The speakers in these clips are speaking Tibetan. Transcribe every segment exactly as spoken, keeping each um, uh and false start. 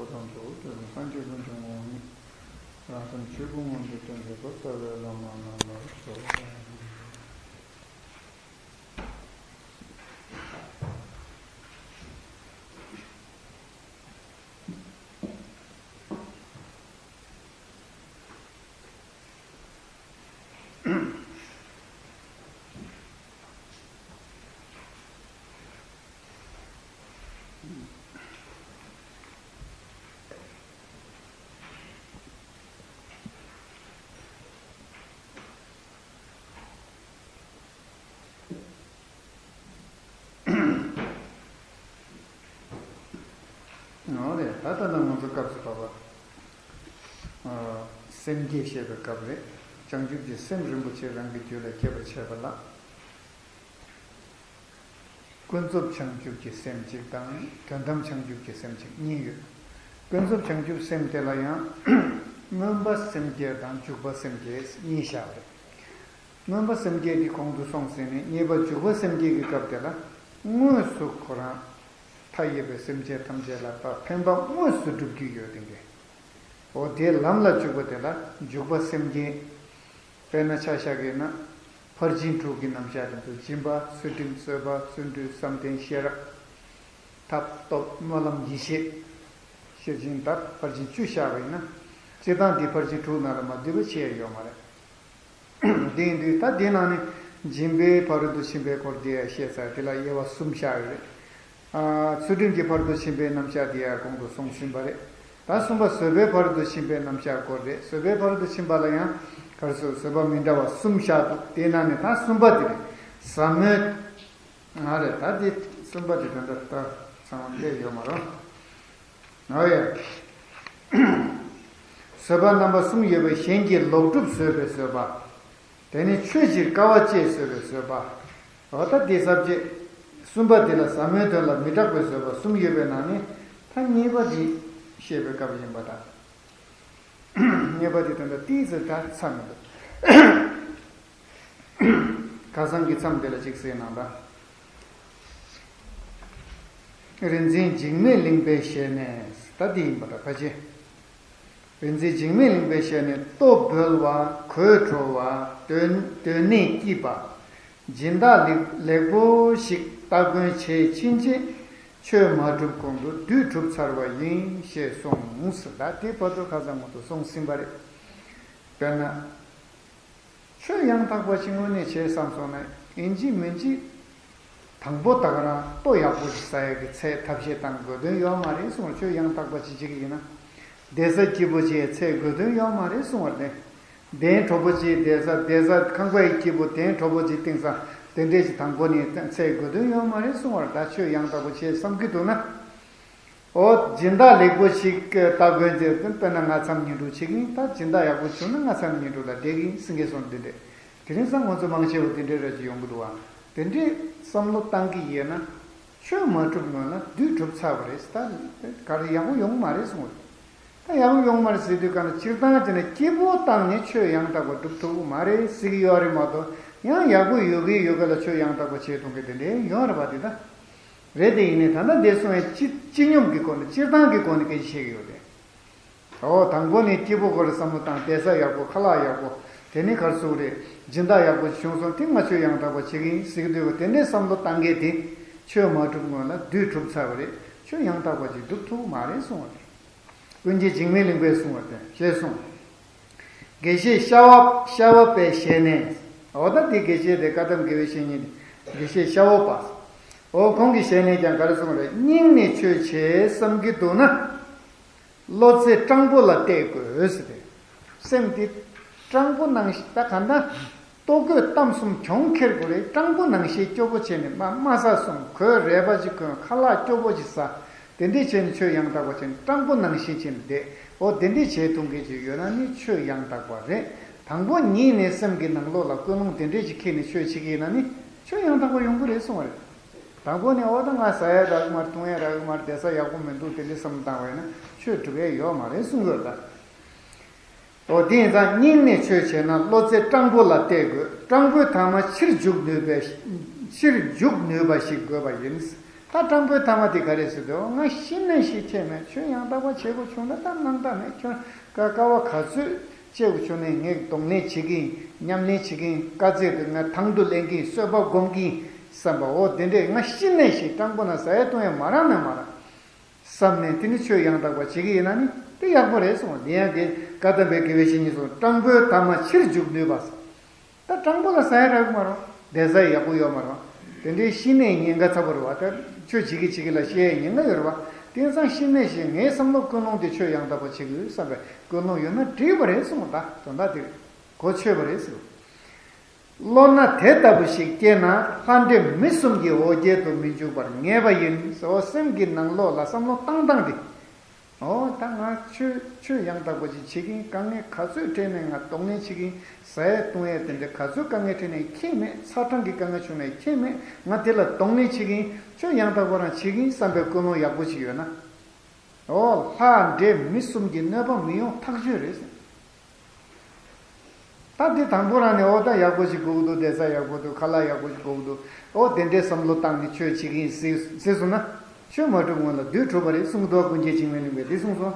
དང་གྲོགས་དོན་སངས་རྒྱས་ཀུན་གྱི་ངོ་བོ་ཉིད། རང་སེམས་ཆོས་སྐུ་མངོན་དུ་སྟོན་མཛད་པ་རྩ་བའི་བླ་མ་རྣམས་ལ་ཕྱག་འཚལ་ལོ། འོ་རེད། ད་ལྟ་ན་ང་ཚོ་སྐབས་སུ་བབ་པ། ཨ། སེམས་བསྐྱེད་བཤད་པའི་སྐབས་རེད། བྱང་ཆུབ་ཀྱི་སེམས་རིན་པོ་ཆེ་རང་གི་རྒྱུད་ལ་སྐྱེ་བར་བྱེད་པ་ལ། ཀུན་རྫོབ་བྱང་ཆུབ་ཀྱི་སེམས་གཅིག་དང་དོན་དམ་བྱང་ཆུབ་ཀྱི་སེམས་གཅིག་གཉིས་ཡོད། ཀུན་རྫོབ་བྱང་ཆུབ་སེམས་དེ་ལ་ཡང་མངོན་པ་སེམས་བསྐྱེད་དང་འཇུག་པ་སེམས་བསྐྱེད་གཉིས་བཞག་པ་རེད། མངོན་པ་སེམས་བསྐྱེད་དེ་གོང་དུ་སོང་ཟིན་ནས་གཉིས་པ་འཇུག་པ་སེམས་བསྐྱེད་ཀྱི་སྐབས་དེ་ལ་དངོས་སུ་ཁོ་རང་མཐའ་ཡས་པའི་སེམས་ཅན་ཐམས་ཅད་ལ་ད་ཕན་པ་དངོས་སུ་སྒྲུབ་རྒྱུ་ཡོད་དེ་འདྲ། འོ་དེའི་ལམ་ལ་འཇུག་པ་དེ་ལ་འཇུག་པ་སེམས་བསྐྱེད། དཔེར་ན་ཆ་བཞག་གི་ན་ཕར་ཕྱིན་དྲུག་གི་རྣམ་གཞག་དེ་ཚོ་སྦྱིན་པ་ཚུལ་ཁྲིམས་བཟོད་པ་བརྩོན་འགྲུས་བསམ་གཏན་ཤེས་རབ། ཐབས་སྟོབས་སྨོན་ལམ་ཡེ་ཤེས། ཤེར་ཕྱིན་ད་ཕར་ཕྱིན་བཅུ་བཞག་པ་ཡིན་ན། སྤྱིར་བཏང་འདི་ཕར་ཕྱིན་དྲུག་ནང་ལ་མ་འདུས་པ་ཅི་ཡང་ཡོད་མ་རེད། དེ་ཡིན་དུས་ད་དེ་ནང་ནས་སྦྱིན་པའི་ཕ་རོལ་ཏུ་ཕྱིན་པའི་སྐོར་དེ་ཡང་བཤད་ཚར། དེ་ལ་དབྱེ་བ་གསུམ་བཞག་ཡོད་རེད། ཨ། ཚུལ་ཁྲིམས་ཀྱི་ཕ་རོལ་ཏུ་ཕྱིན་པའི་རྣམ་གཞག་དེ་ཡང་གོང་དུ་སོང་ཟིན་པ་རེད། ད་གསུམ་པ་བཟོད་པའི་ཕ་རོལ་ཏུ་ཕྱིན་པའི་རྣམ་གཞག་སྐོར་རེད། བཟོད་པའི་ཕ་རོལ་ཏུ་ཕྱིན་པ་ལ་ཡང་ག་རེ་ཟེར། བཟོད་པ་མི་འདྲ་བ་གསུམ་བཞག་འདུག་དེ་ནང་ནས་ད་གསུམ་པ་དེ་རེད། ཟབ་མོའི། ང་རེད། ད་དེ་གསུམ་པ་དེ་དོན་དག་ད་ཚང་མ་སླེབས་ཡོད་མ་རེད། ཨོ་ཡ། བཟོད་པ་རྣམ་པ་གསུམ་ཡོད་པའི་གཞན་གྱི་ལོག་སྒྲུབ་བཟོད་པའི་བཟོད་པ། དེ་ནི་ཆོས་ཕྱིར་དཀའ་བ་སྤྱད་བཟོད་པའི་བཟོད་པ། འོ་ད་དེ་ས་བཅད་གསུམ་པ་དེ་ལ་ཟབ་མོའི་དོན་ལ་མི་སྐྲག་པའི་བཟོད་པ་གསུམ་ཡོད་པའི་ནང་ནས་ད་གཉིས་པ་དེ་བཤད་པའི་སྐབས་ཡིན་པ་དང་། གཉིས་པ་དེ་དོན་དག་ཏོག་ཙམ་ད་ཚ་མི་འདུག་ཁ་སང་གི་མཚམས་དེ་ལ་ཅིག་གསན་གནང་དང་། རིག་འཛིན་འཇིགས་མེད་གླིང་པའི་ཞལ་ནས། ད་འདི་ཡིན་པ་ད་ཕལ་ཆེར། རིག་འཛིན་འཇིགས་མེད་གླིང་པའི་ཞལ་ནས། ལྟོ་འབོལ་བ་གོས་བྲོ་བ་དོན་དོན་གནད་སྐྱིད་པ། སྦྱིན་བདག་ལེགས་ལེགས་པོ་ཞིག་སྟ་གོན་བྱས་ཕྱིན་ཆད་ཆོས་མ་གྲུབ་གོང་དུ་བདུད་གྲུབ་ཚར་བ་ཡིན་ཞེས་གསུངས། ད་དེ་བར་དུ་ཁ་སང་ངོ་དུ་གསུངས་ཟིན་པ་རེད། དཔེར་ན། ཆོས་ཡང་དག་པ་ཅིག་དངོས་གནས་བྱེད་བསམ་སོང་ན་ཡིན་གཅིག་མིན་གཅིག་དང་པོ་ད་ག་རང་ལྟོ་ཡག་པོ་ཞིག་ཟ་ཡག་གི་ཚད་ཐབས་ཤེས་བཏང་དགོས་དོན་ཡོད་མ་རེད་གསུངས། ཆོས་ཡང་དག་པ་ཅིག་བྱེད་ཀྱི་ཡིན་ན། བསྡད་ས་སྐྱིད་པོ་ཅིག་འཚོལ་དགོས་དོན་ཡོད་མ་རེད་གསུངས་པ་རེད། གདན་དྲོ་པོ་ཅིག་བསྡད་ས། བསྡད་ས་ཁང་པ་ཡི་སྐྱིད་པོ། གདན་དྲོ་པོ་ཅིག་བཏིང་ས། དེ་འདྲས་ཅིག་དང་པོ་ནས་འཚོལ་དགོས་དོན་ཡོད་མ་རེད་གསུངས་པ་རེད། ད་ཆོས་ཡང་དག་པ་བྱེད་བསམ་གྱི་འདུག་ན། ཨོ། སྦྱིན་བདག་ལེགས་པོ་ཞིག་ལྟ་དགོས་ཏེ། དཔེར་ན་ང་མཚམས་ཉིན་དྲུག་བྱེད་ཀྱི་ཡིན། ད་སྦྱིན་བདག་ཡག་པོ་བྱུང་ན་ང་མཚམས་ཉིན་དྲུག་ལ་བསྡད་ཀྱི་ཡིན་ཟེར་མཁན་སོང་། དེ་འདྲས་དེ་རིང་སང་ང་ཚོ་མང་ཆེ་བ་དེ་འདྲས་ར་ཅིག་ཡོང་གི་འདུག་བ། དེ་འདྲས་བསམ་བློ་བཏང་གི་ཡོད་ན། ཆོས་མ་གྲུབ་སྔོན་ལ་བདུད་གྲུབ་ཚར་བ་རེད། ད་ག་རེ་ཡག་པོ་ཡོང་མ་རེད་གསུངས་པ་རེད། ད་ཡག་པོ་ཡོང་མ་རེད་ཟེར་དུས་ག་ན་སྤྱིར་བཏང་བྱས་ན་སྐྱིད་པོ་བཏང་ནས་ཆོས་ཡང་དག་པ་སྒྲུབ་ཐུབ་ཀྱི་མ་རེད་ཟེར་གྱི་ཡོད་རེད་མ་གཏོགས། ཡང་ཡག་པོ་ཡོད་ཀྱི་ཡོད་ཀྱི་ལ་ཆོས་ཡང་དག་པ་བྱེད་ཐུབ་མཁན་དེ་འདྲས་ཡོད་རེད་པ། དེ་ད། རེད། དེ་ཡིན་ནའི་ད་ལྟ་འདས་སོང་བའི་སྤྱི་སྤྱི་སྙོམས་ཀྱི་སྒོ་ནས། སྤྱིར་བཏང་གི་སྒོ་ནས་སྐད་ཆ་བཤད་ཀྱི་ཡོད་རེད། འོ། དང་པོ་ནས་སྐྱིད་པོ་སྐོར་ལ་བསམ་བློ་བཏང་། བསྡད་ས་ཡག་པོ། ཁ་ལག་ཡག་པོ། དེ་ནས་ག་རེ་ཟེར་དགོས་རེད། སྦྱིན་བདག་ཡག་པོ་བྱུང་སོང་། དེ་ང་ཆོས་ཡང་དག་པ་བྱེད་ཀྱི་ཡིན་ཟེར་གྱི་འདུག་ག་དེ་འདྲའི་བསམ་བློ་བཏང་མཁན་དེ་ཆོས་མ་གྲུབ་སྔོན་ལ་བདུད་གྲུབ་ཚར་བ་རེད། ཆོས་ཡང་དག་པ་ཅིག་སྒྲུབ་ཐུབ་མ་རེད་གསུངས་པ་རེད། ཀུན་མཁྱེན་འཇིགས་མེད་གླིང་པས་གསུངས་པ་དེ་ཞེས་གསུངས། དགེ་བཤེས་ཤ་བ་ཤ་བ་པའི་ཞལ་ནས། འོ་ད་དེ་དགེ་བཤེས་དེ་བཀའ་གདམས་དགེ་བའི་བཤེས་གཉེན་དེ་དགེ་བཤེས་ཤ་བ་པ། འོ་ཁོང་གི་ཞལ་ནས་ཀྱང་ག་རེ་གསུངས་རེད། སྙིང་ནས་ཆོས་བྱེད་བསམ་གྱི་འདུག་ན། བློ་རྩེ་སྤྲང་པོ་ལ་གཏད་དགོས་ཟེར་ཏེ། སེམས་དེ་སྤྲང་པོ་ནང་བཞིན། ད་ག་ན་ལྟོ་གོས་གཏམ་གསུམ་གྱོང་ཁྱེར་དགོས་རེད། སྤྲང་པོ་ནང་བཞིན་སྐྱོ་པོ་བྱས་ནས། མ་དམའ་ས་གསུམ་གོས། རལ་པ་ཅིག་གོན། ཁ་ལག་སྐྱོ་པོ་ཅིག་ཟ། དེ་འདྲས་བྱས་ནས་ཆོས་ཡང་དག་པ་བྱས་ནས་སྤྲང་པོ་ནང་བཞིན་བྱས་ནས་བསྡད། འོ་དེ་འདྲས་བྱེད་ཐུབ་མཁན་ཅིག་ཡོད་ན་ནི་ཆོས་ཡང་དག་པ་རེད། དང་པོ་ཉིད་ནས་སེམས་ཀྱི་ནང་ལོགས་ལ་ཀུན་སློང་དེ་འདྲས་ཅིག་འཁྱེར་ནས་ཆོས་བྱེད་ཀྱི་ཡིན་ན་ནི་ཆོས་ཡང་དག་པ་ཡོང་གི་རེད་གསུངས་པ་རེད། དང་པོ་ནས་འོ་ད་ང་ཟ་ཡ་རག་གི་མ་རེད། འཐུང་ཡ་རག་གི་མ་རེད། བསྡད་ས་ཡག་པོ་མི་འདུག་དེ་འདྲས་བསམ་བློ་བཏང་བ་ཡིན་ན་ཆོས་འགྲུབ་ཡ་ཡོད་མ་རེད་གསུང་གི་ཡོད་ད། འོ་དེ་ཡིན་ཙང་སྙིང་ནས་ཆོས་བྱས་ན་བློ་རྩེ་སྤྲང་པོ་ལ་གཏད་དགོས། སྤྲང་པོའི་ཐ་མ་ཕྱིར་འཇུག་ནུས་པའི། ཕྱིར་འཇུག་ནུས་པ་ཞིག་དགོས་པ་ཡིན། ད་སྤྲང་པོའི་ཐ་མ་དེ་ག་རེ་ཟེར་དུས། ང་ཤི་ནས་ཤི་ཁྱད་མེད། ཁྱོད་ཡང་དག་པ་བྱེད་དགོས་བྱུང་ན་ད་སྣང་དག་མེད། ཁྱོད་ཀ་ཀ་བ་ག་ཚོད་བྱེད་དགོས་བྱུང་ནས་ངས་གདོང་ལེན་བྱེད་ཀྱིན། ཉམས་ལེན་བྱེད་ཀྱིན། དཀའ་ཚེགས་དེ་ང་དང་དུ་ལེན་གྱིན། གསོལ་བ་སྒོམ་གྱིན་བསམ་པ། འོ་དེ་འདྲས། ང་ཤི་ནས་ཤི། སྤྲང་པོ་ན་ཟ་ཡ་བཏུང་ཡ་མ་རག་ན་མ་རག་བསམ་ནས། དེ་ནི་ཁྱོད་ཡང་དག་པ་བྱེད་ཀྱི་ཡིན་ན་ནི་དེ་ཡག་པོ་རེད་གསུངས། དེ་ཡང་དེ་བཀའ་གདམས་པའི་དགེ་བའི་བཤེས་གཉེན་གསུངས། སྤྲང་པོའི་ཐ་མ་ཕྱིར་འཇུག་ནུས་པ། ད་སྤྲང་པོ་ལ་ཟ་ཡ་རག་གི་མ་རེད། བསྡད་ས་ཡག་པོ་ཡོད་མ་རེད། དེ་འདྲའི་ཤི་ནས་ཉེན་ཁ་ཚ་པོ་རེད་བ། ད་ཆོས་བྱེད་ཀྱི་བྱེད་ཀྱི་ལ་ཤི་ཡའི་ཉེན་ཁ་ཡོད་རེད་བ། དེང་སང་ཤི་ནས་ཤི། ངའི་བསམ་བློ་ཀུན་སློང་དེ་ཁྱོད་ཡང་དག་པ་བྱེད་དགོས་བསམ་པའི་ཀུན་སློང་ཡོད་ན་འགྲིག་པ་རེད་གསུངས། ད་དོན་དག་དེ་གོ་ཆོད་པ་རེད་ཟེར། བློ་སྣ་དེ་ལྟ་བུ་ཞིག་སྐྱེས་ན། ལྷ་འདྲེ་མི་གསུམ་གྱི་འོ་བརྒྱལ་དུ་མི་འཇུག་པར་ངེས་པ་ཡིན་ཟེར། འོ་སེམས་ཀྱི་ནང་ལོགས་ལ་བསམ་བློ་བཏང་སྟངས་དེ། འོ་ད་ང་ཁྱོད་ཁྱོད་ཡང་དག་པ་ཅིག་བྱེད་ཀྱིན། དཀའ་ངལ་ག་ཚོད་འཕྲད་ནས་ང་གདོང་ལེན་བྱེད་ཀྱིན། ཟ་ཡས་བཏུང་ཡས་དེ་འདྲ་ག་ཚོད་དཀའ་ངལ་འཕྲད་ནས་ཁྱད་མེད། ཚ་གྲང་གི་དཀའ་ངལ་བྱུང་ནས་ཁྱད་མེད། ང་དེ་ལ་གདོང་ལེན་བྱེད་ཀྱིན། ཁྱོད་ཡང་དག་པ་རང་བྱེད་ཀྱིན་བསམ་པའི་ཀུན་སློང་ཡག་པོ་ཅིག་ཡོད་ན། འོ་ལྷ་འདྲེ་མི་གསུམ་གྱི་གནོད་པ་མི་ཡོང་ཐག་ཆོད་རེད་ཟེར། ད་འདི་དང་པོ་རང་ནས་འོ་ད་ཡག་པོ་ཞིག་དགོས་ཀྱི་འདུག་བསྡད་ས་ཡག་པོ་འདུག་ཁ་ལག་ཡག་པོ་ཞིག་དགོས་ཀྱི་འདུག་འོ་དེ་འདྲའི་བསམ་བློ་བཏང་ནས་ཆོས་བྱེད་ཀྱི་ཡིན་ཟེར་ཟེར་སོང་ན། ཆོས་མ་སྒྲུབ་སྔོན་ལ་བདུད་གྲོལ་བ་རེད་གསུངས་འདུག་ཀུན་མཁྱེན་འཆི་མེད་གླིང་པས་འདི་གསུངས་སོང་།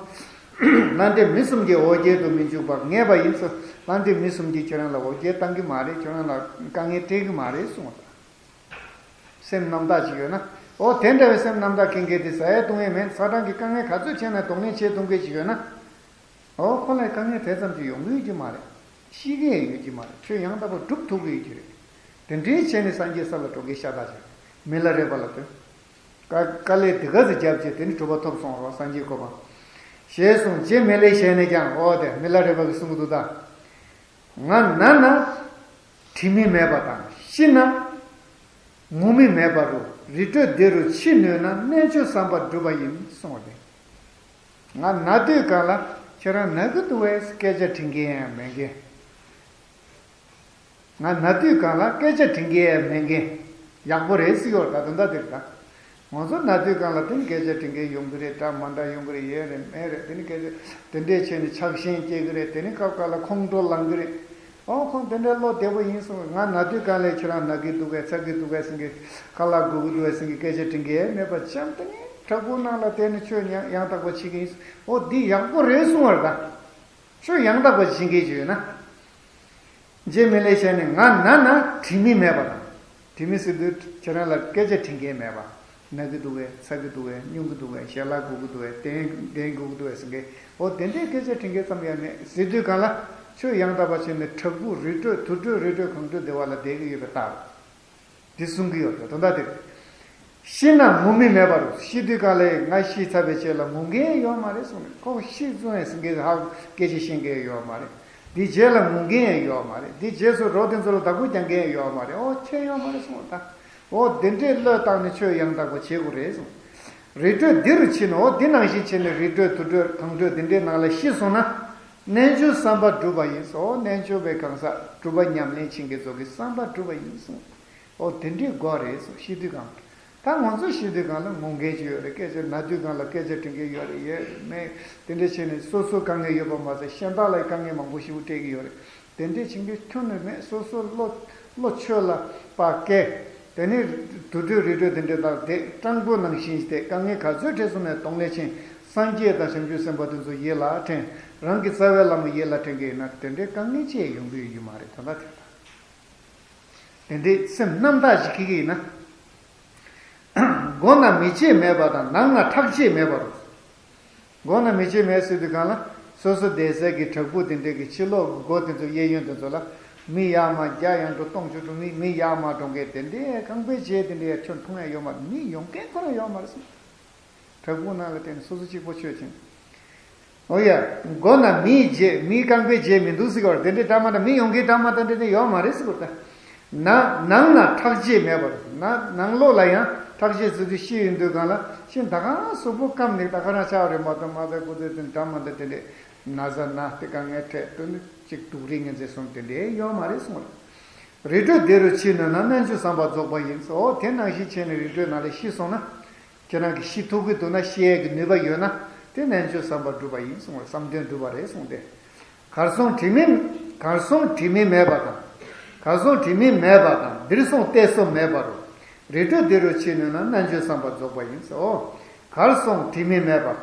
ལྷ་འདྲེ་མི་གསུམ་གྱི་འོ་བརྒྱལ་དུ་མི་འཇུག་པར་ངེས་པ་ཡིན་ཟེར། ལྷ་འདྲེ་མི་གསུམ་གྱིས་ཁྱོད་རང་ལ་འོ་བརྒྱལ་བཏང་གི་མ་རེད། ཁྱོད་རང་ལ་དཀའ་ངལ་སྤྲད་ཀྱི་མ་རེད་གསུངས་སོང་། སེམས་རྣམ་དག་ཅིག་ཡོད་ན། འོ་དེ་འདྲ་བའི་སེམས་རྣམ་དག་མཁན་གྱི་དེ་ཟ་ཡས་བཏུང་ཡས་མེད། ཚ་གྲང་གི་དཀའ་ངལ་ག་ཚོད་བྱས་ན་གདོང་ལེན་བྱེད་ཐུབ་མཁན་ཅིག་ཡོད་ན། འོ་ཁོ་ལ་དཀའ་ངལ་དེ་ཙམ་གྱིས་ཡོང་གི་ཡོད་ཀྱི་མ་རེད། ཤི་གི་ཡོད་ཀྱི་མ་རེད། ཁྱོད་ཡང་དག་པར་སྒྲུབ་ཐུབ་ཀྱི་ཡོད་ཀྱི་རེད། དེ་འདྲའི་བྱས་ནས་སངས་རྒྱས་ས་ལ་འགྲོ་མཁན་ཤ་སྟག་ཅིག་མི་ལ་རས་པ་ལ་ལྟོས། དཀའ་དཀའ་ལས་དེ་ག་ཚོད་བརྒྱབ་བྱས་དེ་ནི་གྲུབ་པ་ཐོབ་སོང་རོགས་སངས་རྒྱས་གོ་འཕང་། ཞེས་གསུངས། རྗེ་མི་ལའི་ཞལ་ནས་ཀྱང་འོ་དེ་མི་ལ་རས་པ་གིས་གསུང་གི་འདུག་ད། ང་ན་ན་དྲི་མི་མེད་པ་དང་། ཤི་ན་ངུ་མི་མེད་པ་རུ། རི་ཁྲོད་འདི་རུ་འཆི་ནུས་ན། རྣལ་འབྱོར་བསམ་པ་འགྲུབ་པ་ཡིན་གསུངས་པ་རེད། ང་ན་དུས་གང་ལ་ཁྱེད་རང་ན་གི་འདུག་བས་སྐད་ཆ་དྲི་མཁན་ཡང་མེད་མཁན། ང་ན་དུས་གང་ལ་སྐད་ཆ་དྲི་མཁན་ཡང་མེད་མཁན། ཡག་པོ་རེད་ཟེར་ཡོད་ད་དོན་དག་དེ་རེད་ད། ང་ཚོ་ན་དུས་གང་ལ་དེ་ནི་སྐད་ཆ་དྲི་མཁན་ཡོང་གི་རེད། འདྲ་མ་འདྲ་ཡོང་གི་རེད། ཡོད་རེད་མེད་རེད། དེ་ནི་སྐད་ཆ་དེ་འདྲས་བྱས་ནས་ཆགས་ཞེན་སྐྱེ་གི་རེད། དེ་ནི་སྐབས་འགའ་ལ་ཁོང་ཁྲོ་ལངས་གི་རེད། ཨོ་ཁོང་དེ་འདྲས་བློ་བདེ་པོ་ཡིན་གསུངས། ང་ན་དུས་གང་ལ་ཁྱེད་རང་ན་གི་འདུག་གས་ཚ་གི་འདུག་གས་ཟེར་གི་ཁ་ལག་དགོས་གི་འདུག་གས་ཟེར་གི་སྐད་ཆ་དྲི་མཁན་མེད་པ་ཅམ་དེ་ནི་བྲག་ཕུག་ནང་ལ་བསྡད་ནས་ཆོས་ཉན་ཡང་དག་པ་བྱེད་ཀྱི་ཡིན། ཨོ་འདི་ཡག་པོ་རེད་གསུངས་པ་རེད་ད། ཆོས་ཡང་དག་པ་བྱེད་མཁན་ཅིག་ཡོད་ན། རྗེ་མི་ལའི་ཞལ་ནས་ང་ན་ན་དྲི་མི་མེད་པ་དང་། དྲི་མི་ཟེར་དུས་ཁྱེད་རང་ལ་སྐད་ཆ་དྲི་མཁན་མེད་པ། ན་གི་འདུག་གས་ཚ་གི་འདུག་གས་སྙུང་གི་འདུག་གས་ཞལ་ལག་དགོས་ཀྱི་འདུག་གས་གདན་གདན་དགོས་ཀྱི་འདུག་གས་ཟེར་མཁན། འོ་དེ་འདྲའི་སྐད་ཆ་དྲི་མཁན་ཙམ་ཡང་མེད་ཟེར་དུས་གང་ལ་ཆོས་ཡང་དག་པ་བྱས་ནས་བྲག་ཕུག་རི་ཁྲོད་དུར་ཁྲོད་རི་ཁྲོད་གངས་ཁྲོད་བདེ་བ་ལ་བསྡད་ཀྱི་ཡོད་པའི་རྟགས། འདི་གསུང་གི་ཡོད་པས་དོན་དག་དེ་རེད། ཤི་ན་ངུ་མི་མེད་པ་རུ། ཤི་དུས་གང་ལ་ང་ཤི་ཚར་བའི་རྗེས་ལ་ངུ་མཁན་ཡོད་མ་རེད་གསུངས་ནས་ཁོ་ཤི་བཟུང་ཡང་ཟིན་མཁན་ཧ་སྐད་ཆ་བཤད་མཁན་ཡོད་མ་རེད། འདི་རྗེས་ལ་ངུ་མཁན་ཡང་ཡོད་མ་རེད། འདི་རྗེས་སུ་རོ་དེ་ཚོ་ལ་བདག་པོ་རྒྱག་མཁན་ཡང་ཡོད་མ་རེད། ཨོ་ཁྱོད་ཡོད་མ་རེད་གསུངས་ད། ཨོ་དེ་འདྲའི་བློས་བཏང་ནས་ཆོས་ཡང་དག་པ་བྱེད་དགོས་རེད་གསུངས། རི་ཁྲོད་འདི་རུ་འཆི་ན། ཨོ་འདི་ནང་བཞིན་བྱས་ནས་རི་ཁྲོད་དུར་ཁྲོད་གངས་ཁྲོད་འདི་འདྲའི་ནང་ལ་ཤི་སོང་ན། རྣལ་འབྱོར་བསམ་པ་འགྲུབ་པ་ཡིན་སོ། རྣལ་འབྱོར་པའི་གང་ཟག་སྒྲུབ་པ་ཉམས་ལེན་བྱེད་མཁན་ཚོ་གི་བསམ་པ་འགྲུབ་པ་ཡིན་གསུངས། ཨོ་དེ་འདྲའི་དགོས་རེད་གསུངས། ཤི་དུས་གང་། ད་ང་ཚོ་ཤི་དུས་གང་ལ་ངུ་མཁན་ཅིག་ཡོད་རེད། སྐད་ཆ་ན་དུས་གང་ལ་སྐད་ཆ་དྲི་མཁན་ཡོད་རེད། ཡོད་རེད་མེད་དེ་འདྲ་བྱས་ནས་སོ་སོ་དཀའ་ངལ་ཡོད་པ་མ་ཟད་གཞན་དག་ལ་དཀའ་ངལ་མང་པོ་ཞིག་སྤྲད་ཀྱི་ཡོད་རེད། དེ་འདྲས་བྱེད་མཁན་ཁྱོན་ནས་མེད། སོ་སོ་བློ་བློ་ཆོས་ལ་དཔག་གེ། དེ་ནས་དུར་ཁྲོད་རི་ཁྲོད་དེ་འདྲས་དང་བསྡད་སྤྲང་པོ་ནང་བཞིན་བསྡད། དཀའ་ངལ་ག་ཚོད་འཕྲད་སོང་ནས་གདོང་ལེན་བྱེད། སངས་རྒྱས་དང་བྱང་ཆུབ་སེམས་དཔའ་དེ་ཚོ་ཡིད་ལ་དྲན། རང་གི་རྩ་བའི་བླ་མ་ཡིད་ལ་དྲན་གྱི་ཡིན་ན་དེ་འདྲའི་དཀའ་ངལ་ཅི་ཡང་ཡོང་གི་ཡོད་ཀྱི་མ་རེད། ད་ལྟ་དེ་ལྟ། དེ་འདྲའི་སེམས་རྣམ་དག་ཅིག་འཁྱེར་གྱི་ཡིན་ན། སྒོ་ན་མི་ཕྱེད་མེད་པ་དང་ནང་ན་ཁྲག་ཕྱེད་མེད་པ་རུ། སྒོ་ན་མི་ཕྱེད་མེད་ཟེར་དུས་གང་ལ་སོ་སོ་བསྡད་སའི་གི་བྲག་ཕུག་དེ་འདྲའི་གི་ཕྱི་ལོགས་གི་སྒོ་དེ་ཚོ་གཡས་གཡོན་དེ་ཚོ་ལ་མི་ཡར་མར་བརྒྱ་ཡར་འགྲོ་སྟོང་ཕྱིར་འགྲོ་མི་མི་ཡར་མར་འགྲོ་མཁན་དེ་འདྲའི་རྐང་པའི་རྗེས་དེ་འདྲའི་ཁྱོད་མཐོང་ཡ་ཡོད་མ་རེད། མི་ཡོང་མཁན་ཁོ་རང་ཡོད་མ་རེད་གསུངས། བྲག་ཕུག་ནང་ལ་བསྡད་ནས་སོ་སོ་གཅིག་པོ་ཆོས་བྱེད། འོ་ཡ། སྒོ་ན་མིའི་རྗེས་མིའི་རྐང་པའི་རྗེས་མི་འདུག་ཟེར་གི་བར་དེ་འདྲའི་འདྲ་མ་འདྲ་མི་ཡོང་མཁན་འདྲ་མ་འདྲ་འདྲ་དེ་ཡོད་མ་རེད་ཟེར་གི་བར་ད། ན་ནང་ན་ཁྲག་རྗེས་མེད་པར་ན་ནང་ལོགས་ལ་ཡང་ཁྲག་རྗེས་ཟེར་དུས་ཤི་ཡོང་དུས་གང་ལ་ཤི་ད་གང་གཟུགས་པོ་སྐམ་ནས་ད་ག་རང་ཆགས་རེད་མ་གཏོགས་མ་ཟད་སྐུ་ཚེ་དེ་འདྲ་མ་འདྲ་དེ་འདྲའི་ན་ཚ་ན་སྟེ་དཀའ་ངལ་འཕྲད་དུས་ནི་གཅིག་སྡུག་རིགས་ངན་ཚེ་གསུམ་དེ་འདྲའི་ཡོད་མ་རེད་གསུངས་རེད། རི་ཁྲོད་འདི་རུ་འཆི་ནུས་ན། རྣལ་འབྱོར་བསམ་པ་རྫོགས་པ་ཡིན་ཟེར། འོ་དེ་ནང་བཞིན་བྱས་ནས་རི་ཁྲོད་ནང་ལ་ཤི་སོང་ན། ཁྱེད་རང་གིས་ཤི་ཐུབ་ཀྱི་འདུག་ན་ཤི་ཡས་ཀྱི་ནུས་པ་ཡོད་ན་དེ་རྣལ་འབྱོར་བསམ་པ་འགྲུབ་པ་ཡིན་གསུངས་པར་བསམ་དོན་འགྲུབ་པ་རེད་གསུངས་ཏེ། གར་སོང་དྲི་མི་གར་སོང་དྲི་མི་མེད་པ་དང་། གར་སོང་དྲི་མི་མེད་པ་དང་འདིར་སོང་གཏད་སོ་མེད་པ་རུ། རི་ཁྲོད་འདི་རུ་མཆིས་ནུས་ན། རྣལ་འབྱོར་བསམ་པ་རྫོགས་པ་ཡིན་ཟེར། འོ། གར་སོང་དྲི་མས་མེད་པར།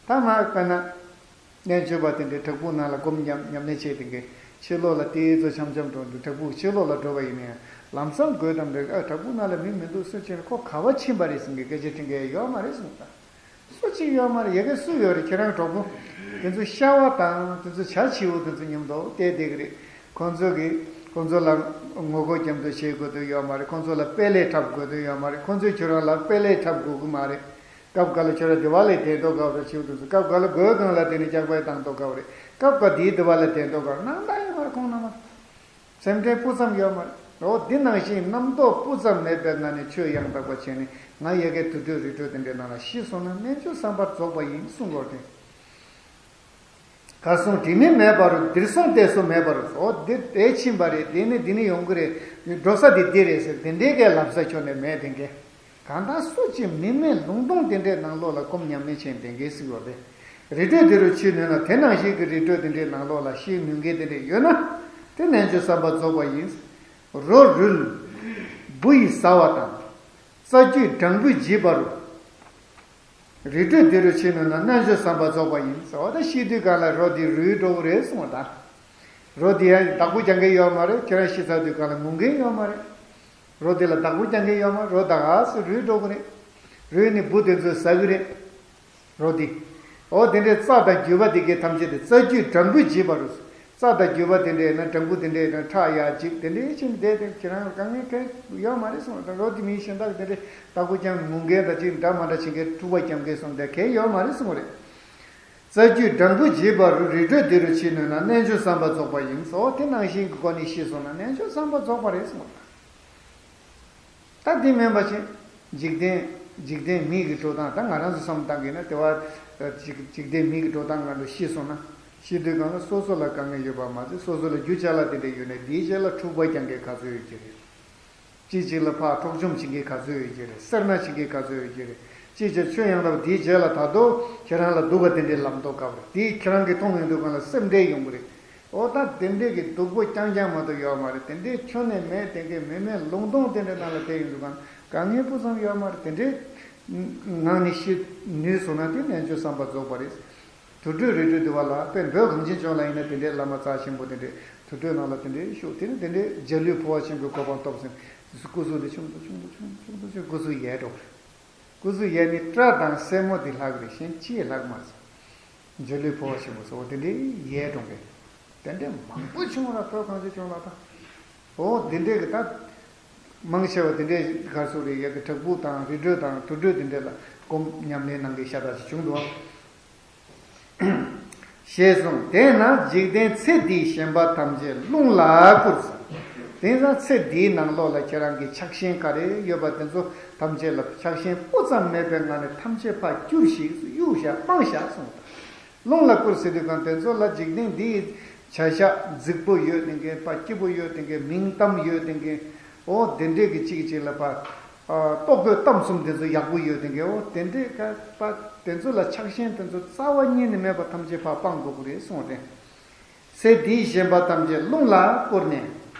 ད་མ་དཔེར་ན། རྣལ་འབྱོར་པ་དེ་འདྲའི་བྲག་ཕུག་ནང་ལ་སྒོམ་ཉམས་ཉམས་ལེན་བྱས་དེ་འདྲའི་ཕྱི་ལོགས་ལ་དེ་ཚོ་འཆམ་འཆམ་འགྲོ་འདུག་བྲག་ཕུག་ཕྱི་ལོགས་ལ་འགྲོ་བ་ཡིན་ན་ཡང་ལམ་སང་དགོད་དམ་རེ། ཨ། བྲག་ཕུག་ནང་ལ་མི་མི་འདུག་སུ་ཕྱིན་ཁོ་ག་བ་ཕྱིན་པ་རེད་ཟེར་མཁན་སྐད་ཆ་དྲི་མཁན་ཡོད་མ་རེད་གསུངས་ད། སུ་གཅིག་ཡོད་མ་རེད། ཡ་གི་སུ་ཡོད་རེད། ཁྱེད་རང་གྲོགས་པོ་དེ་ཚོ་ཤ་བ་དང་དེ་ཚོ་བྱ་བྱིའུ་དེ་ཚོ་མཉམ་དུ་བལྟས་བསྡད་ཀྱི་རེད། ཁོང་ཚོ་གིས་ཁོང་ཚོ་ལ་ངོ་རྒོལ་རྒྱབ་འདུག་བྱེད་དགོས་དོན་ཡོད་མ་རེད། ཁོང་ཚོ་ལ་དཔེ་ལས་འཁྲབ་དགོས་དོན་ཡོད་མ་རེད། ཁོང་ཚོས་ཁྱོད་རང་ལ་དཔེ་ལས་འཁྲབ་དགོས་ཀྱི་མ་རེད། སྐབས་འགའ་ལ་ཁྱོད་རང་དེ་བ་ལས་བསྡད་མདོག་ཁ་པོ་རེད། བྱིའུ་དེ་ཚོ་སྐབས་འགའ་ལ་དགོས་སྒང་ལ་དེ་ནས་སྐྱག་པ་བཏང་མདོག་ཁ་པོ་རེད། སྐབས་འགའ་དེའི་དེ་བ་ལ་བསྡད་མདོག་ཁ་པོ། ནང་ད་ཡོད་མ་རེད། ཁོང་རྣམ་པ། སེམས་ཁྲལ་སྤུ་ཙམ་ཡོད་མ་རེད། འོ། འདི་ནང་བཞིན་རྣམ་རྟོག་སྤུ་ཙམ་མེད་པའི་ངང་ནས་ཆོས་ཡང་དག་པ་བྱས་ནས། ང་ཡ་གི་དུར་ཁྲོད་རི་ཁྲོད་དེ་འདྲའི་ནང་ལ་ཤི་སོང་ན་རྣལ་འབྱོར་བསམ་པ་རྫོགས་པ་ཡིན་གསུང་དགོས་ཏེ། གར་སོང་དྲི་མས་མེད་པ་རུ། འདིར་སོང་དེར་སོང་མེད་པ་རུ། འོ། འདི་དེ་ཕྱིན་པ་རེད། དེ་ནི་འདི་ནི་ཡོང་གི་རེད། འགྲོ་ས་འདི་འདི་རེད་ཟེར་དེ་འདྲའི་གི་ལབ་ས་ཁྱོན་ནས་མེད་དེ་འགའི། གང་ལྟར་སུ་གཅིག་མི་མེད་ལུང་སྟོང་དེ་འདྲའི་ནང་ལོགས་ལ་སྒོམ་ཉམས་ལེན་བྱེད་དེ་འགའི་ཟེར་བ་རེད། རི་ཁྲོད་འདི་རུ་མཆིས་ནུས་ན། དེ་ནང་བཞིན་གྱི་རི་ཁྲོད་དེ་འདྲའི་ནང་ལོགས་ལ་ཤི་ནུས་མཁན་དེ་འདྲ་ཡོད་ན། དེ་རྣལ་འབྱོར་བསམ་པ་རྫོགས་པ་ཡིན། རོ་རུལ། འབུ་ཡིས་ཟ་བ་དང་། རྩྭ་རྒྱུས་སྦྲང་བུས་འཇིབ་པ་རུ། རི་ཁྲོད་འདི་རུ་མཆིས་ནུས་ན། རྣལ་འབྱོར་བསམ་པ་རྫོགས་པ་ཡིན་ཟེར་བ་དང་། ཤི་དུས་སྒང་ལ་རོ་འདི་རུལ་འགྲོ་གི་རེད་གསུངས་པ་དང་། རོ་འདི་ཡང་བདག་པོ་རྒྱག་མཁན་ཡོད་མ་རེད། ཁྱེད་རང་ཤི་ཚར་དུས་སྒང་ལ་ངུ་མཁན་ཡོད་མ་རེད། རོ་འདི་ལ་བདག་པོ་རྒྱག་མཁན་ཡོད་མ་རེད། རོ་ད་ག་སེ་རུལ་འགྲོ་གི་རེད། རུལ་ནས་འབུ་དེ་ཚོས་ཟ་གི་རེད། རོ་འདི། འོ། དེ་འདྲའི་རྩྭ་དང་རྒྱུས་པ་དེ་གའི་ཐམས་ཅད་དེ། རྩྭ་རྒྱུས་སྦྲང་བུས་འཇིབ་པ་རུ། རྩྭ་དང་རྒྱུས་པ་དེ་འདྲའི་ན། སྦྲང་བུ་དེ་འདྲའི་ན་ཁྲག་ཡར་འཇིབ་དེ་འདྲའི་ཕྱིན་བསྡད་དེ་ཁྱེད་རང་དཀའ་ངལ་གང་ཡོད་མ་རེད་གསུངས་པ་དང་། རོ་འདི་མི་གཞན་དག་དེ་འདྲའི་བདག་པོ་རྐྱང་ངུ་མཁན་དང་ཅིག་འདྲ་མ་འདྲ་བྱེད་མཁན། འཁྲུག་པ་རྒྱག་མཁན་སོང་དེ་གའི་ཡོད་མ་རེད་གསུངས་པ་རེད། རྩྭ་རྒྱུས་སྦྲང་བུས་འཇིབ་པ་རུ། རི་ཁྲོད་འདི་རུ་མཆིས་ནུས་ན། རྣལ་འབྱོར་བསམ་པ་རྫོགས་པ་ཡིན་ཟེར། འོ། དེ་ནང་བཞིན་གྱི་སྒོ་ནས་ཤི་སོང་ན་རྣལ་འབྱོར་བསམ་པ་རྫོགས་པ་རེད་གསུངས་པ་དང་། ད་དེ་མིན་པ་ཅིག་འཇིག་རྟེན། འཇིག་རྟེན་མི་གི་འགྲོ་སྟངས། ད་ང་རང་ཚོ་བསམ་བློ་བཏང་གི་ན། དེ་བ་འཇིག་འཇིག་རྟེན་མི་གི་འགྲོ་སྟངས་སྒང་དུ་ཤི་སོང་ན། ཤི་དུས་སྒང་ལ་སོ་སོ་ལ་དཀའ་ངལ་ཡོད་པ་མ་ཟད། སོ་སོ་ལ་རྒྱུ་ཅ་ལག་དེ་འདྲ་ཡོད་ན། དེའི་རྗེས་ལ་འཁྲུག་པ་རྒྱག་མཁན་ག་ཚོད་ཡོད་ཀྱི་རེད། གཅིག་གཅིག་ལ་ཕར་འཕྲོག་བཅོམ་བྱེད་མཁན་ག་ཚོད་ཡོད་ཀྱི་རེད། སེར་སྣ་བྱེད་མཁན་ག་ཚོད་ཡོད་ཀྱི་རེད། གཅིག་བྱས་ཆོས་ཡང་དག་དེའི་རྗེས་ལ་ད་དུང་ཁྱེད་རང་ལ་སྡུག་པ་དེ་འདྲའི་ལབ་མདོག་ཁ་པོ་རེད། དེ་ཁྱེད་རང་གིས་མཐོང་ཡོང་དུས་སྒང་ལ་སེམས་ཁྲལ་ཡོང་གི་རེད། འོ། ད་དེ་འདྲས་ཀྱི་སྡུག་པོ་རྐྱང་རྐྱང་མ་གཏོགས་ཡོད་མ་རེད། དེ་འདྲས་ཁྱོན་ནས་མེད། དེ་གའི་མི་མེད་ལུང་སྟོང་དེ་འདྲའི་ནང་ལ་བསྡད་ཡོང་དུས་སྒང་དཀའ་ངལ་སྤུ་ཙམ་ཡོད་མ་རེད། དེ་འདྲའི་ངང་ནས་ཤི་ནུས་སོང་ན་དེ་རྣལ་འབྱོར་བསམ་པ་རྫོགས་པ་རེད། དུར་ཁྲོད་རི་ཁྲོད་འདི་བ་ལ། དཔེ་བོད་གངས་ཅན་ལྗོངས་ལ་ཡིན་ན་དེ་འདྲའི་བླ་མ་རྩ་ཆེན་པོ་དེ་འདྲའི་དུར་ཁྲོད་ནང་ལ་དེ་འདྲའི་བཞུགས། དེ་ནི་དེ་འདྲའི་འཇའ་ལུས་འཕོ་བ་ཆེན་པོའི་གོ་འཕང་ཐོབ་ཟིན། སྐུ་གཟུགས་དེ་ཆུང་དུ་ཆུང་དུ་ཆུང་དུ་ཆུང་དུ་ཆུང་། སྐུ་གཟུགས་ཡལ་འགྲོ་གི་རེད། སྐུ་གཟུགས་ཡལ་ནས་སྐྲ་དང་སེན་མོ་དེ་ལྷག་རེད། གཞན་ཅི་ཡང་ལྷག་མ་སོང་། འཇའ་ལུས་འཕོ་བ་ཆེན་པོ་ཟེར་བ་དེ་འདྲའི་ཡལ་འགྲོ་གི་རེད། དེ་འདྲའི་མང་པོ་བྱུང་བ་ལ། བོད་གངས་ཅན་ལྗོངས་ལ་ད། འོ། དེ་འདྲའི་གི་ད་མང་ཆེ་བ་དེ་འདྲའི་ག་རེ་ཟེར་དགོས་རེད། ཡ་གི་བྲག་ཕུག་དང་རི་ཁྲོད་དང་དུར་ཁྲོད་དེ་འདྲ་ལ་སྒོམ་ཉམས་ལེན་གནང་མཁན་ཤ་སྟག་ཅིག་བྱུང་འདུག་ཨ། ཞེས་གསུངས། དེས་ན་འཇིག་རྟེན་ཚེ་འདིའི་ཞེན་པ་ཐམས་ཅད་རླུང་ལ་བསྐུར་ཟེར། དེང་སང་ཚེ་འདིའི་ནང་ལོགས་ལ་ཁྱེད་རང་གི་ཆགས་ཞེན་ག་རེ་ཡོད་པ་དེ་ཚོ་ཐམས་ཅད་ལ། ཆགས་ཞེན་སྤུ་ཙམ་མེད་པའི་ངང་ནས་ཐམས་ཅད་ཕར་བསྐྱུར་ཞིག་གཡུག་བཞག་སྤངས་བཞག་གསུངས། རླུང་ལ་བསྐུར་ཟེར་དུས་སྒང་དེ་ཚོ་ལ་འཇིག་རྟེན་འདིའི་བྱ་བཞག་རྫིག་པོ་ཡོད་དེ་འདྲའི། ཕར་སྐྱིད་པོ་ཡོད་དེ་འདྲའི། མིང་གཏམ་ཡོད་དེ་འདྲའི། འོ། དེ་འདྲའི་གི་གཅིག་གཅིག་ལ་ཕར། ཨ། ལྟོ་གོས་གཏམ་གསུམ་དེ་ཚོ་ཡག་པོ་ཡོད་དེ་འདྲའི། འོ། དེ་འདྲའི་ག་པ་དེ་ཚོ་ལ་ཆགས་ཞེན་དེ་ཚོ་རྩ་བ་ཉིད་ནས་མེད་པ་ཐམས་ཅད་ཕར་སྤང་དགོས་ཀྱི་རེད་གསུངས་ཏེ། ཚེ་འདིའི་ཞེན་པ་ཐམས་ཅད་རླུང་ལ་བསྐུར་ནས།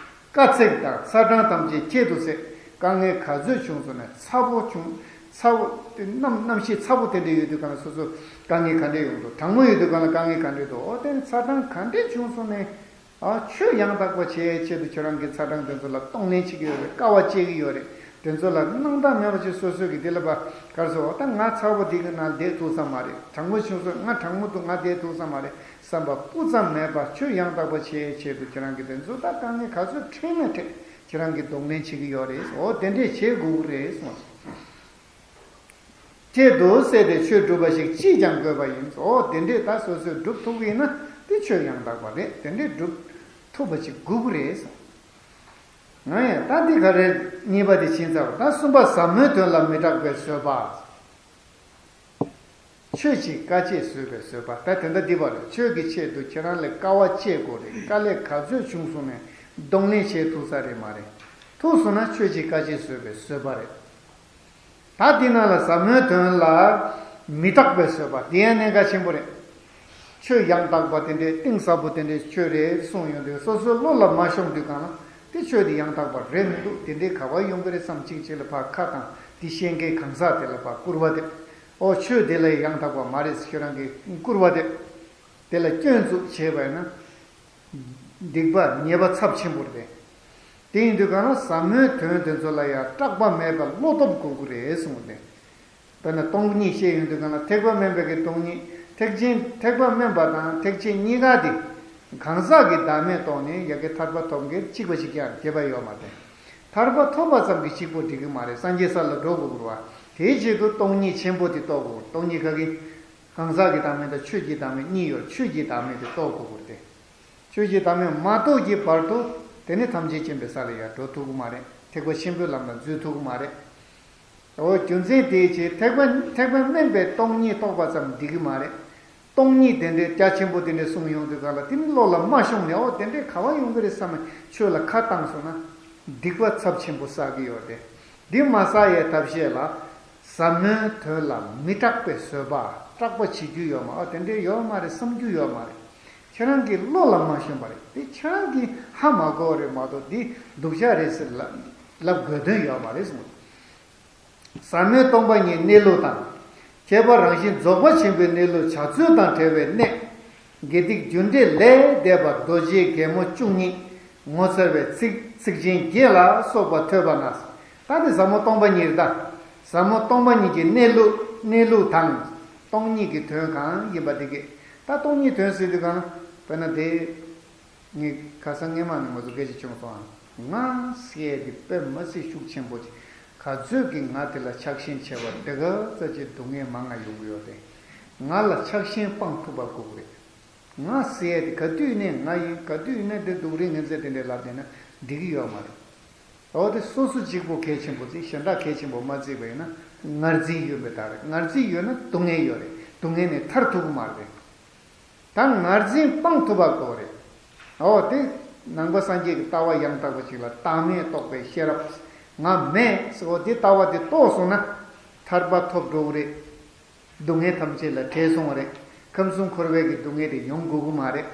དཀའ་ཚེགས་དང་ཚ་གྲང་ཐམས་ཅད་ཁྱད་དུ་བསད། དཀའ་ངལ་ག་ཚོད་བྱུང་སོང་ན། ཚ་པོ་བྱུང་། ཚ་པོ་དེ་གནམ་གནམ་གཤིས་ཚ་པོ་དེ་འདྲ་ཡོད་དུས་སྒང་ལ་སོ་སོ་དཀའ་ངལ་ག་འདྲ་ཡོང་འདུག་གྲང་མོ་ཡོད་དུས་སྒང་ལ་དཀའ་ངལ་ག་འདྲ་འདུག་འོ། དེ་ཚ་གྲང་ག་འདྲ་བྱུང་སོང་ན། ཨ། ཆོས་ཡང་དག་པ་བྱེད་ཆེད་དུ་ཁྱོད་རང་གིས་ཚ་གྲང་དེ་ཚོ་ལ་གདོང་ལེན་བྱེད་ཀྱི་ཡོད་རེད། དཀའ་བ་སྤྱད་ཀྱི་ཡོད་རེད། དེ་ཚོ་ལ་སྣང་དག་མེད་པ་ཅིག་སོ་སོ་གིས་དེ་ལ་ཕར་ག་རེ་ཟེར། འོ། ད་ང་ཚ་པོ་འདི་གི་ནང་བསྡད་ཐུབ་ས་མ་རེད། གྲང་མོ་བྱུང་སོང་། ང་གྲང་མོ་འདུག་ང་བསྡད་ཐུབ་ས་མ་རེད་བསམ་པ་སྤུ་ཙམ་མེད་པར་ཆོས་ཡང་དག་པ་བྱེད་ཆེད་དུ་ཁྱེད་རང་གིས་དེ་ཚོ་ད་དཀའ་ངལ་ག་ཚོད་འཕྲད་ན་འཕྲད། ཁྱེད་རང་གིས་གདོང་ལེན་བྱེད་ཀྱི་ཡོད་རེད། འོ། དེ་འདྲས་བྱེད་དགོས་ཀྱི་རེད་གསུངས། ཁྱད་དུ་བསད་དེ་ཆོས་སྒྲུབ་པ་ཞིག་ཅིས་ཀྱང་དགོས་པ་ཡིན། འོ། དེ་འདྲས་ད་སོ་སོས་སྒྲུབ་ཐུབ་ཀྱི་ཡིན་ན་དེ་ཆོས་ཡང་དག་པ་རེད། དེ་འདྲས་སྒྲུབ་ཐུབ་པ་ཅིག་དགོས་ཀྱི་རེད་གསུངས། ང་ཡང་ད་འདི་ག་རེ་གཉིས་པ་དེ་ཕྱིན་ཚར་བ། ད་གསུམ་པ་ཟབ་མོའི་དོན་ལ་མི་སྐྲག་པའི་བཟོད་པ། ཆོས་ཀྱི་དཀའ་སྤྱད་བཟོད་པའི་བཟོད་པ། ད་དེ་འདྲ་འདི་པ་རེད། ཆོས་ཀྱི་ཆེད་དུ་ཁྱེད་རང་ལ་དཀའ་བ་སྤྱད་དགོས་རེད། དཀའ་ལས་ག་ཚོད་བྱུང་སོང་ནས་གདོང་ལེན་བྱེད་ཐུབ་ས་རེད་མ་རེད། ཐུབ་སོང་ན་ཆོས་ཀྱི་དཀའ་སྤྱད་བཟོད་པའི་བཟོད་པ་རེད། ད་འདི་ནང་ལ་ཟབ་མོའི་དོན་ལ་མི་སྐྲག་པའི་བཟོད་པ་འདི་ཡང་གནད་འགག་ཆེན་པོ་རེད། ཆོས་ཡང་དག་པ་དེ་འདྲའི་གཏིང་ཟབ་པོ་དེ་འདྲའི་ཆོས་རེད་གསུངས་ཡོང་དུས་སོ་སོའི་བློ་ལ་མ་ཤོང་དུས་སྒང་ལ། དེ་ཆོས་དེ་ཡང་དག་པ་རེད་མི་འདུག་དེ་འདྲའི་ག་པར་ཡོང་གི་རེད་བསམ་གཅིག་གཅིག་ལ་ཕར་ཁ་བཏང་། དེ་བཤད་མཁན་གང་ཟག་དེ་ལ་ཕར་སྐུར་བ་འདེབས། ཨོ་ཆོས་དེ་ལ་ཡང་དག་པ་མ་རེད་ཟེར་ཁྱོད་རང་གིས་སྐུར་བ་འདེབས། དེ་ལ་སྐྱོན་འཛུགས་བྱས་པ་ཡིན་ན། སྡིག་པ་ཉེས་པ་ཚབས་ཆེན་པོ་རེད། དེ་ཡིན་དུས་གང་ལ་ཟབ་མོའི་དོན་དེ་ཚོ་ལ་ཡང་སྐྲག་པ་མེད་པར་བློ་སྟོབས་དགོས་ཀྱི་རེད་གསུངས་ཏེ། དཔེར་ན་སྟོང་ཉིད་བཤད་ཡོང་དུས་གང་ལ་ཐེག་པ་དམན་པའི་གི་སྟོང་ཉིད། ཐེག་ཆེན་ཐེག་པ་དམན་པ་དང་ཐེག་ཆེན་གཉིས་ཀ་དེ་གང་ཟག་གི་བདག་མེད་རྟོགས་ནས་ཡ་གི་ཐར་པ་ཐོབ་མཁན་གཅིག་པ་ཞིག་ཀྱང་རྒྱས་པ་ཡོད་མ་རེད། ཐར་པ་ཐོབ་པ་ཙམ་གྱིས་གཅིག་པོ་འགྲིག་གི་མ་རེད། སངས་རྒྱས་ས་ལ་འགྲོ་དགོས་ཀྱི་རེད་བ། དེའི་ཆེད་དུ་སྟོང་ཉིད་ཆེན་པོ་དེ་རྟོགས་དགོས། སྟོང་ཉིད་ག་གི། གང་ཟག་གི་བདག་མེད་དང་ཆོས་ཀྱི་བདག་མེད་གཉིས་ཡོད། ཆོས་ཀྱི་བདག་མེད་དེ་རྟོགས་དགོས་ཀྱི་རེད། ཆོས་ཀྱི་བདག་མེད་མ་རྟོགས་ཀྱི་བར་དུ་དེ་ནི་ཐམས་ཅད་མཁྱེན་པའི་ས་ལ་ཡང་འགྲོ་ཐུབ་ཀྱི་མ་རེད། ཐེག་པ་ཆེན་པོའི་ལམ་ལ་འཛུལ་ཐུབ་ཀྱི་མ་རེད། འོ་རྒྱུ་མཚན་དེའི་ཕྱིར་ཐེག་པ་ཐེག་པ་དམན་པའི་སྟོང་ཉིད་རྟོགས་པ་ཙམ་འགྲིག་གི་མ་རེད། སྟོང་ཉིད་དེ་འདྲའི་རྒྱ་ཆེན་པོ་དེ་འདྲའི་གསུངས་ཡོང་དུས་གང་ལ་དེ་ནི་བློ་ལ་མ་ཤོང་ནས། འོ་དེ་འདྲའི་ག་པར་ཡོང་གི་རེད་བསམ་ནས་ཆོས་ལ་ཁ་བཏང་སོང་ན་སྡིག་པ་ཚབས་ཆེན་པོ་བསགས་ཀྱི་ཡོད་རེད། འདི་མ་བསགས་ཡའི་ཐབས་ཤེས་ལ། ཟབ་མོའི་དོན་ལ་མི་སྐྲག་པའི་བཟོད་པ། སྐྲག་པ་བྱེད་རྒྱུ་ཡོད་མ། ཨ་དེ་འདྲའི་ཡོད་མ་རེད་བསམ་རྒྱུ་ཡོད་མ་རེད། ཁྱེད་རང་གི་བློ་ལ་མ་ཤོང་བ་རེད། དེ་ཁྱེད་རང་གིས་ཧ་མ་གོ་བ་རེད་མ་གཏོགས་འདི་སྡུག་ཅག་རེད་ཟེར་ལབ་ལབ་དགོས་དོན་ཡོད་མ་རེད་གསུངས། ཟབ་མོའི་སྟོང་པ་ཉིད་གནས་ལུགས་དང་། ཁྱད་པར་རང་བཞིན་རྫོགས་པ་ཆེན་པོའི་གནས་ལུགས་བྱ་ཚུལ་དང་བྲལ་བའི་གནད། དགེ་སྡིག་རྒྱུ་འབྲས་ལས་འདས་པ་རྡོ་རྗེའི་རྒྱལ་མོ་བཅུ་གཉིས་ངོ་མཚར་བའི་ཚིག་ཚིགས་ཆེན་བརྒྱད་ལ་སོགས་པ་ཐོས་པ་ན། ད་དེ་ཟབ་མོ་སྟོང་པ་ཉིད་རེད་ད། ཟབ་མོ་སྟོང་པ་ཉིད་ཀྱི་གནས་ལུགས་གནས་ལུགས་དང་། སྟོང་ཉིད་ཀྱི་དོན་གང་ཡིན་པ་དེ་གས། ད་སྟོང་ཉིད་དོན་ཟེར་དུས་གང་ལ་དཔེར་ན་དེ། ངས་ཁ་སང་སྔས་མ་ནས་ང་ཚོ་སྐད་ཆ་བྱུང་སོང་ཨ། ང་ཟེར་ཡས་དེ་དཔེ་མ་སྲིད་ཤུགས་ཆེན་པོ་ཅིག་ག་ཚོད་ཀྱིས་ང་དེ་ལ་ཆགས་ཞེན་ཆེ་བ་དེ་ག་ཙམ་ཅིག་སྡུག་བསྔལ་མང་ང་ཡོང་གི་ཡོད་དེ། ང་ལ་ཆགས་ཞེན་སྤང་ཐུབ་པ་དགོས་ཀྱི་རེད། ང་ཟེར་ཡས་དེ་ག་དུས་ནས་ང་ཡིན། ག་དུས་ནས་དེ་སྡུག་རུས་ངན་ཚད་དེ་འདྲའི་ལབ་བསྡད་ན་འགྲིག་གི་ཡོད་མ་རེད། འོ་དེ་སོ་སོ་གཅིག་པོ་གལ་ཆེན་པོ་བརྩིས། གཞན་དག་གལ་ཆེན་པོ་མ་བརྩིས་པ་ཡིན་ན་ངར་འཛིན་ཡོད་པའི་རྟགས་རེད། ངར་འཛིན་ཡོད་ན་སྡུག་བསྔལ་ཡོད་རེད། སྡུག་བསྔལ་ནས་ཐར་ཐུབ་ཀྱི་མ་རེད། ད་ངར་འཛིན་སྤང་ཐུབ་པ་དགོས་རེད། འོ་དེ་ནང་པ་སངས་རྒྱས་ཀྱི་ལྟ་བ་ཡང་དག་པ་ཅིག་ལ་བདག་མེད་རྟོགས་པའི་ཤེས་རབ། ང་མེད་ཟེར། འོ་དེ་ལྟ་བ་དེ་རྟོགས་སོང་ན་ཐར་པ་ཐོབ་འགྲོ་གི་རེད། སྡུག་བསྔལ་ཐམས་ཅད་ལས་བྲལ་སོང་བ་རེད། ཁམས་གསུམ་འཁོར་བའི་གི་སྡུག་བསྔལ་དེ་ཡོང་དགོས་ཀྱི་མ་རེད།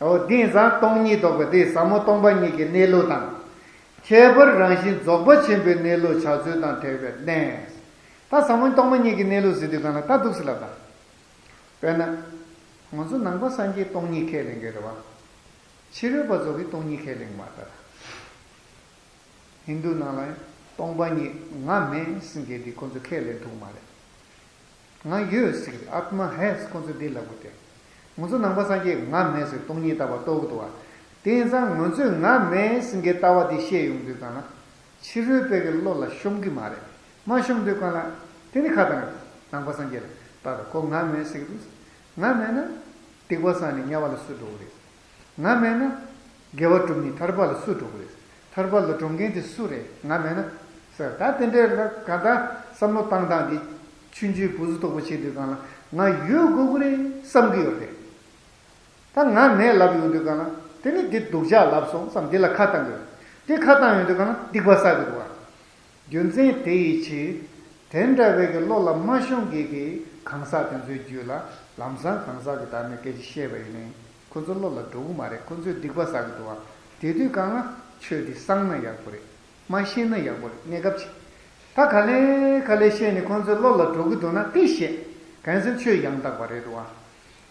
འོ་དེ་ཡིན་ཙང་སྟོང་ཉིད་རྟོགས་པ་དེ་ཟབ་མོ་སྟོང་པ་ཉིད་ཀྱི་གནས་ལུགས་དང་། ཁྱད་པར་རང་བཞིན་རྫོགས་པ་ཆེན་པོའི་གནས་ལུགས་བྱ་ཚུལ་དང་བྲལ་བའི་གནད། ད་ཟབ་མོ་སྟོང་པ་ཉིད་ཀྱི་གནས་ལུགས་ཟེར་དུས་གང་ལ་ད་འདུག་སེ་ལབ་དང་། དཔེར་ན། ང་ཚོ་ནང་པ་སངས་རྒྱས་སྟོང་ཉིད་ཁས་ལེན་གྱི་རེད་བ། ཕྱི་རོལ་པ་ཚོ་གིས་སྟོང་ཉིད་ཁས་ལེན་གྱི་མ་རེད་ད། ཧིན་དུ་ནང་ལ་སྟོང་པ་ཉིད་ང་མེད་ཟེར་མཁན་དེ་ཁོ་ཚོས་ཁས་ལེན་ཐུབ་མ་རེད། ང་ཡོད་ཟེར་གི་རེད། ཨཱཏྨ་ཧེ་ཟེར་ཁོ་ཚོས་འདི་ལབ་དགོས་ཏེ། ང་ཚོ་ནང་པ་སངས་རྒྱས་ང་མེད་ཟེར་སྟོང་ཉིད་ལྟ་བ་རྟོགས་གི་འདུག་བ། དེ་ཡིན་ཙང་ང་ཚོས་ང་མེད་ཟེར་མཁན་ལྟ་བ་དེ་བཤད་ཡོང་དུས་གང་ལ། ཕྱི་རོལ་པའི་གི་བློ་ལ་ཤོང་གི་མ་རེད། མ་ཤོང་དུས་གང་ལ། དེ་ནི་ཁ་བཏང་གི་རེད། ནང་པ་སངས་རྒྱས་ལ་ལྟ་དང་། ཁོ་ང་མེད་ཟེར་གི་འདུག་ང་མེད་ན་སྡིག་པ་བསགས་ནས་དམྱལ་བ་ལ་སུ་འགྲོ་གི་རེད། ང་མེད་ན་དགེ་བ་སྒྲུབ་ནས་ཐར་པ་ལ་སུ་འགྲོ་གི་རེད། ཐར་པ་ལ་འགྲོ་མཁན་དེ་སུ་རེད། ང་མེད་ན་ཟེར། ད་དེ་འདྲའི་ལ་གང་ལྟར་བསམ་བློ་བཏང་སྟངས་དེ་ཆུང་ཆུང་བུ་གཟུགས་མཐོ་པོ་བྱེད་དུས་གང་ལ་ང་ཡོད་དགོས་ཀྱི་རེད་བསམ་གྱི་ཡོད་རེད། ད་ང་མེད་ལབ་ཡོང་དུས་གང་ལ་དེ་ནི་འདི་སྡུག་ཅག་ལབ་སོང་བསམ་འདི་ལ་ཁ་བཏང་གི་ཡོད། དེ་ཁ་བཏང་ཡོང་དུས་གང་ལ་སྡིག་པ་བསགས་ཀྱི་འདུག་བ། རྒྱུ་མཚན་དེ་ཡི་ཕྱིར། དེ་འདྲ་བའི་གི་བློ་ལ་མ་ཤོང་མཁན་གྱི་གང་ཟག་དེ་ཚོའི་རྒྱུད་ལ་ལམ་སང་གང་ཟག་གི་བདག་མེད་སྐད་ཆ་བཤད་པ་ཡིན་ནའི་ཁོ་ཚོ་བློ་ལ་འགྲོ་གི་མ་རེད། ཁོ་ཚོས་སྡིག་པ་བསགས་ཀྱི་འདུག་བ། དེ་དུས་གང་ལ་ཆོས་འདི་གསང་ན་ཡག་པོ་རེད། མ་ཤེས་ན་ཡག་པོ་རེད། གནས་སྐབས་ཅིག་ད་ག་ལེ་ག་ལེ་བཤད་ནས་ཁོ་ཚོའི་བློ་ལ་འགྲོ་གི་འདུག་ན་དེ་བཤད། གང་ཟེར་ཆོས་ཡང་དག་པ་རེད་འདུག་བ།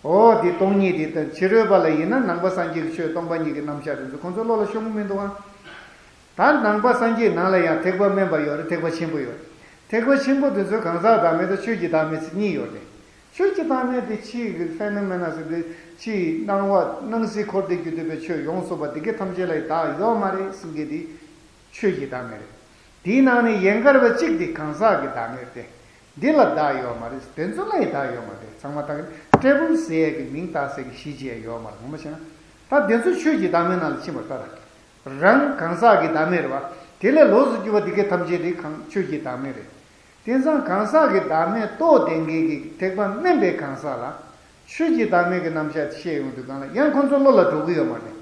འོ་དེ་སྟོང་ཉིད་དེ་ལྟར་ཕྱི་རོལ་པ་ལ་ཡིན་ན་ནང་པ་སངས་རྒྱས་ཀྱི་ཆོས་སྟོང་པ་ཉིད་ཀྱི་རྣམ་གཞག་དེ་ཚོ་ཁོང་ཚོའི་བློ་ལ་ཤོང་གི་མི་འདུག་ཨ། ད་ནང་པ་སངས་རྒྱས་ནང་ལ་ཡང་ཐེག་པ་དམན་པ་ཡོད་རེད། ཐེག་པ་ཆེན་པོ་ཡོད་རེད། ཐེག་པ་ཆེན་པོ་དེ་ཚོས་གང་ཟག་བདག་མེད་དང་ཆོས་ཀྱི་བདག་མེད་ཟེར་གཉིས་ཡོད་རེད། ཆོས་ཀྱི་བདག་མེད་དེ་ཕྱིའི་གི་ཕེ་ནོ་མེ་ན་ཟེར་དེ་ཕྱིའི་སྣང་བ་སྣང་སྲིད་འཁོར་འདས་བརྒྱུད་འདུས་པའི་ཆོས་ཡོངས་སུ་རྫོགས་པ་དེ་གའི་ཐམས་ཅད་ལ་ཡི་བདག་ཡོད་མ་རེད་ཟེར་མཁན་དེ་ཆོས་ཀྱི་བདག་མེད་རེད། དེའི་ནང་ནས་ཡན་གར་བ་གཅིག་དེ་གང་ཟག་གི་བདག་མེད་རེད་དེ། འདི་ལ་བདག་ཡོད་མ་རེད། དེ་ཚོ་ལ་ཡི་བདག་ཡོད་མ་རེད། ཚང་མ་བདག་གི་ཊེ་བལ་ཟེར་ཡས་ཀྱི་མིང་བཏགས་ཟེར་གྱི་གཞི་བྱས་ཡོད་མ་རེད། ངོ་མ་བྱས་ན་ད་དེ་ཚོ་ཆོས་ཀྱི་བདག་མེད་ནང་ལ་ཕྱིན་པ་རེད་ད། རང་གང་ཟག་གི་བདག་མེད་རེད་བ། དེ་ལས་ལོགས་སུ་གྱུར་པ་དེ་གའི་ཐམས་ཅད་དེ་གང་ཆོས་ཀྱི་བདག་མེད་རེད། དེང་སང་གང་ཟག་གི་བདག་མེད་རྟོགས་ལྡན་མཁན་གྱི་ཐེག་པ་དམན་པའི་གང་ཟག་ལ་ཆོས་ཀྱི་བདག་མེད་ཀྱི་རྣམ་གཞག་དེ་བཤད་ཡོང་དུས་གང་ལ་ཡང་ཁོང་ཚོ་བློ་ལ་འགྲོ་གི་ཡོད་མ་རེད།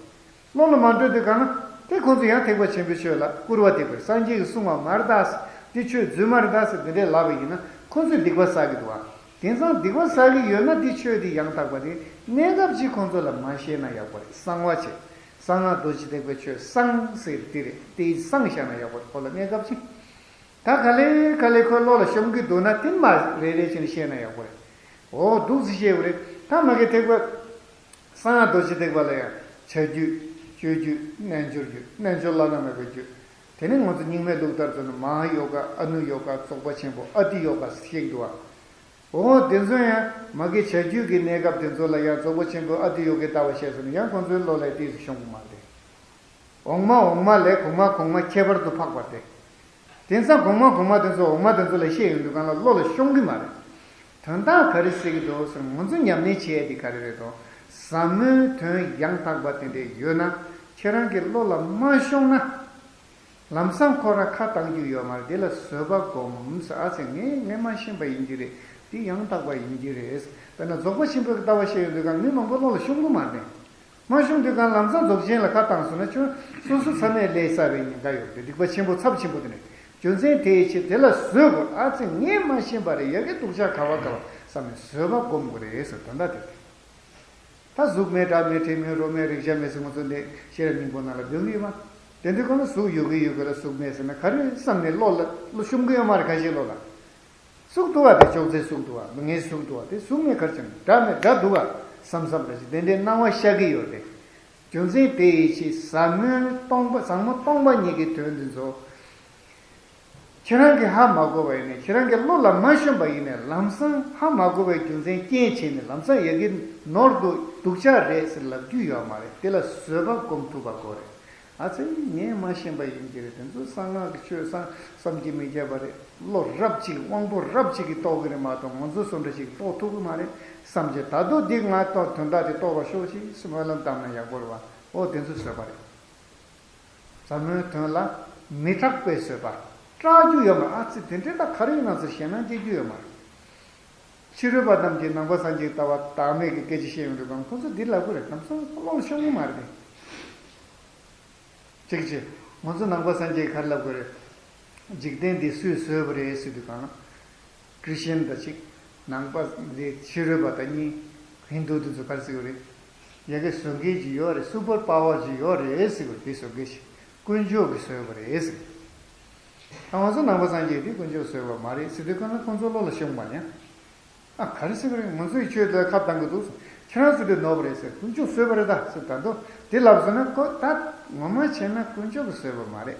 བློ་ལ་མ་འགྲོ་དུས་གང་ན་དེ་ཁོང་ཚོ་ཡང་ཐེག་པ་ཆེན་པོའི་ཆོས་ལ་སྐུར་བ་འདེབས་པར་སངས་རྒྱས་ཀྱིས་གསུངས་པ་མ་རེད་ད་ཟེར། འདི་ཆོས་རྫུན་མ་རེད་ད་ཟེར་འདི་འདྲས་ལབ་པ་ཡིན་ན་ཁོང་ཚོས་སྡིག་པ་བསགས་ཀྱི་འདུག་བ། དེང་སང་སྡིག་པ་བསགས་ཀྱི་ཡོད་ན་འདི་ཆོས་འདི་ཡང་དག་པ་རེད། གནས་སྐབས་ཅིག་ཁོང་ཚོ་ལ་མ་ཤེས་ན་ཡག་པོ་རེད། གསང་བ་བྱེད། གསང་སྔགས་རྡོ་རྗེ་ཐེག་པའི་ཆོས་གསང་ཟེར་དེ་རེད། དེ་གསང་བཞག་ན་ཡག་པོ་རེད། ཁོ་ལ་གནས་སྐབས་ཅིག་ད་ག་ལེ་ག་ལེ་ཁོའི་བློ་ལ་ཤོང་གི་འདུག་ན་དེ་མ་རེ་རེ་བྱས་ནས་བཤད་ན་ཡག་པོ་རེད། འོ་འདུག་ཟེར་བཤད་པ་རེད། ད་མ་གི་ཐེག་པ། གསང་སྔགས་རྡོ་རྗེ་ཐེག་པ་ལ་ཡང་བྱ་རྒྱུད། སྤྱོད་རྒྱུད། རྣལ་འབྱོར་རྒྱུད། རྣལ་འབྱོར་བླ་ན་མེད་པའི་རྒྱུད། དེ་ནས་ང་ཚོ་རྙིང་མའི་ལུགས་ལྟར་མཚོན་ན་མ་ཧཱ་ཡོ་ག། ཨ་ནུ་ཡོ་ག། རྫོགས་པ་ཆེན་པོ་ཨ་ཏི་ཡོ་ག་ཞིག་འདུག་བ། འོ་དེ་ཚོ་ཡང་མ་གི་བྱ་རྒྱུད་ཀྱི་གནས་སྐབས་དེ་ཚོ་ལ་ཡང་རྫོགས་པ་ཆེན་པོ་ཨ་ཏི་ཡོ་གའི་ལྟ་བ་བཤད་སོང་ན་ཡང་ཁོང་ཚོའི་བློ་ལ་ཏོག་ཙམ་ཤོང་གི་མ་རེད། འོག་མ་འོག་མ་ལས་གོང་མ་གོང་མ་ཁྱད་པར་དུ་འཕགས་པ་སྟེ། དེང་སང་གོང་མ་གོང་མ་དེ་ཚོ་འོག་མ་དེ་ཚོ་ལ་བཤད་ཡོང་དུས་སྒང་ལ་བློ་ལ་ཤོང་གི་མ་རེད། དོན་དག་ག་རེ་ཟེར་གི་འདུག་ཟེར་ན་ང་ཚོ་ཉམས་ལེན་བྱེད་ཡ་དེ་ག་རེ་རེད་དོ། ཟབ་མོའི་དོན་ཡང་དག་པ་དེ་འདྲས་ཡོད་ན་ཁྱེད་རང་གི་བློ་ལ་མ་ཤོང་ན། ལམ་སང་ཁོ་རང་ཁ་བཏང་རྒྱུ་ཡོད་མ་རེད། དེ་ལ་བཟོད་པ་སྒོམ་ཟེར། ཨ་ཙི་ངས་ངས་མ་ཤེས་པ་ཡིན་གྱི་རེད། དེ་ཡང་དག་པ་ཡིན་གྱི་རེད། དཔེར་ན་རྫོགས་པ་ཆེན་པོའི་ལྟ་བ་བཤད་ཡོང་དུས་སྒང་མི་མང་པོ་བློ་ལ་ཤོང་གི་མ་རེད། མ་ཤོང་དུས་སྒང་ལམ་སང་རྫོགས་ཆེན་ལ་ཁ་བཏང་སོང་ན་ཁྱོད་སོ་སོ་ཚང་མས་ལས་བསགས་པའི་ཉེན་ཁ་ཡོད་རེད། སྡིག་པ་ཆེན་པོ་ཚབས་ཆེན་པོ་དེ་ནས་རྒྱུ་མཚན་དེའི་ཕྱིར་དེ་ལ་བཟོད་དགོས། ཨ་ཙི་ངས་མ་ཤེས་པ་རེད། ཡ་གི་སྡུག་ཅག་ག་བ་ག་བ་བསམ་ནས་བཟོད་པ་སྒོམ་དགོས་རེད་ཟེར་དོན་དག་དེ་རེད། ད་གཟུགས་མེད་སྒྲ་མེད་དྲི་མེད་རོ་མེད་རེག་བྱ་མེད་ཟེར་ང་ཚོ་འདི་ཤེས་རབ་སྙིང་པོ་ནང་ལ་འདོན་གི་ཡོད་མ། དེ་འདྲའི་སྐོར་ལ་གཟུགས་ཡོད་གི་ཡོད་གི་ལ་གཟུགས་མེད་ཟེར་ན་ག་རེ་བསམ་ནས་བློ་ལ་བློ་ཤོང་གི་ཡོད་མ་རེད། ཁ་ཤས་བློ་ལ་གཟུགས་འདུག་བ། དེ་ཅོག་ཙེ་གཟུགས་འདུག་བ། ངའི་གཟུགས་འདུག་བ། དེ་གཟུགས་མེད་གར་ཅང་སྒྲ་མེད་སྒྲ་འདུག་བ་བསམ་བསམ་རེ་ཞིག་དེ་འདྲའི་སྣང་བ་ཤར་གི་ཡོད་རེད། རྒྱུ་མཚན་དེ་ཡི་ཕྱིར་ཟབ་མོའི་སྟོང་པ་ཟབ་མོ་སྟོང་པ་ཉིད་ཀྱི་དོན་འདི་ཚོ། ཁྱེད་རང་གིས་ཧ་མ་གོ་བ་ཡིན་ནའི་ཁྱེད་རང་གི་བློ་ལ་མ་ཤོང་བ་ཡིན་ནའི་ལམ་སང་ཧ་མ་གོ་བའི་རྒྱུ་མཚན་རྐྱེན་བྱས་ནས་ལམ་སང་ཡ་གི་ནོར་འདུག་སྡུག་ཅག་རེད་ཟེར་ལབ་རྒྱུ་ཡོད་མ་རེད། དེ་ལ་བཟོད་པ་སྒོམ་ཐུབ་པ་དགོས་རེད། ཨ་ཙི་ངས་མ་ཤེས་པ་ཡིན་གྱི་རེད། དེ་ཚོ་གསང་སྔགས་ཀྱི་ཆོས་བསམ་བསམ་གྱིས་མི་ཁྱབ་པ་རེད། བློ་རབ་ཅིག་དབང་པོ་རབ་ཅིག་གིས་རྟོགས་ཀྱི་རེད་མ་གཏོགས་ང་ཚོ་སུ་འདྲ་ཞིག་རྟོགས་ཐུབ་ཀྱི་མ་རེད་བསམ་བྱས། ད་དུང་འདི་ང་རྟོགས་དོན་དག་དེ་རྟོགས་པར་ཤོག་ཅིག་སྨོན་ལམ་བཏབ་ན་ཡག་པོ་རེད་བ། འོ་དེ་ཚོ་བཟོད་པ་རེད། ཟབ་མོའི་དོན་ལ་མི་སྐྲག་པའི་བཟོད་པ། སྐྲག་རྒྱུ་ཡོད་མ་རེད། ཨ་ཙི་དེ་འདྲའི་ད་ག་རེ་ཡིན་ན་ཚོ་ཞེད་སྣང་སྐྱེ་རྒྱུ་ཡོད་མ་རེད། ཕྱི་རོལ་པ་རྣམས་ཀྱིས་ནང་པ་སངས་རྒྱས་ལྟ་བ་བདག་མེད་ཀྱི་སྐད་ཆ་བཤད་ཡོང་དུས་སྒང་ཁོ་ཚོ་འདི་ལབ་གི་རེད། ལམ་སང་བློ་ཤོང་གི་མ་རེད་དེ། གཅིག་བྱས་ང་ཚོ་ནང་པ་སངས་རྒྱས་ཀྱིས་ག་རེ་ལབ་གི་རེད། འཇིག་རྟེན་འདི་སུས་བཟོས་པ་རེད་ཟེར་དུས་སྒང་ན། ཁྲི་སི་ཡན་དང་གཅིག་ནང་པ་རེད། ཕྱི་རོལ་པ་དང་གཉིས། ཧིན་རྡུ་དེ་ཚོ་ག་རེ་ཟེར་གི་རེད། ཡ་གི་བཟོ་མཁན་ཅིག་ཡོད་རེད། སུ་པར་པ་ཝར་ཅིག་ཡོད་རེད་ཟེར་གི་རེད། དེ་བཟོ་མཁན་ཞིག་དཀོན་མཆོག་གིས་བཟོས་པ་རེད་ཟེར། ད་ང་ཚོ་ནང་པ་སངས་རྒྱས་དེ་དཀོན་མཆོག་བཟོས་པ་མ་རེད་ཟེར་དུས་སྒང་ན་ཁོང་ཚོ་བློ་ལ་ཤོང་བ་ཡང་། ཨ་ག་རེ་ཟེར་གི་རེད། ང་ཚོའི་ཆོས་དེ་ལ་ཁ་བཏང་གི་འདུག་ཁྱེད་རང་ཚོ་དེ་ནོར་བ་རེད་ཟེར། དཀོན་མཆོག་བཟོས་པ་རེད་ད་ཟེར། ད་དུང་དེ་ལབ་སོང་ན་ཁོ་ད་ངོ་མ་བྱས་ན་དཀོན་མཆོག་གིས་བཟོས་པ་མ་རེད།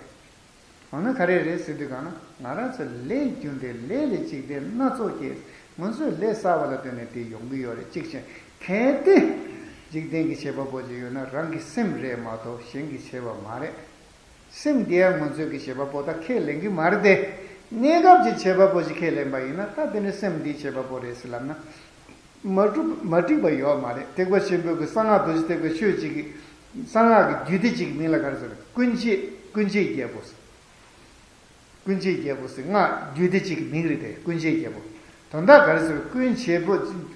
འོ་ན་ག་རེ་རེད་ཟེར་དུས་སྒང་ན་ང་རང་ཚོ་ལས་རྒྱུ་འབྲས་ལས་ལས་འཇིག་རྟེན་སྣ་ཚོགས་སྐྱེ། ང་ཚོས་ལས་བསགས་པ་ལ་ལྟོས་ནས་དེ་ཡོང་གི་ཡོད་རེད། གཅིག་བྱས་གལ་ཏེ་འཇིག་རྟེན་གྱི་བྱེད་པ་པོ་ཅིག་ཡོད་ན་རང་གི་སེམས་རེད་མ་གཏོགས་གཞན་གྱི་བྱེད་པ་མ་རེད། སེམས་འདི་ཡང་ང་ཚོའི་གི་བྱེད་པ་པོ་ད་ཁས་ལེན་གྱི་མ་རེད་དེ། གནས་སྐབས་ཀྱི་བྱེད་པ་པོ་ཞིག་ཁས་ལེན་པ་ཡིན་ན་ད་དེ་ནི་སེམས་འདིའི་བྱེད་པ་པོ་རེད་ཟེར་ལབ་ན། མ་གྲུབ་མ་འགྲིག་པ་ཡོད་མ་རེད། ཐེག་པ་ཆེན་པོའི་གི་གསང་སྔགས་རྡོ་རྗེ་ཐེག་པའི་ཆོས་གཅིག་གི་གསང་སྔགས་ཀྱི་རྒྱུད་སྡེ་གཅིག་གི་མིང་ལ་ག་རེ་ཟེར། ཀུན་མཁྱེན། ཀུན་མཁྱེན་རྒྱལ་པོ་ཟེར། ཀུན་མཁྱེན་རྒྱལ་པོ་ཟེར་སྔགས་རྒྱུད་སྡེ་གཅིག་གི་མིང་རེད་དེ། ཀུན་མཁྱེན་རྒྱལ་པོ། དོན་དག་ག་རེ་ཟེར། ཀུན་བྱེད་པོ།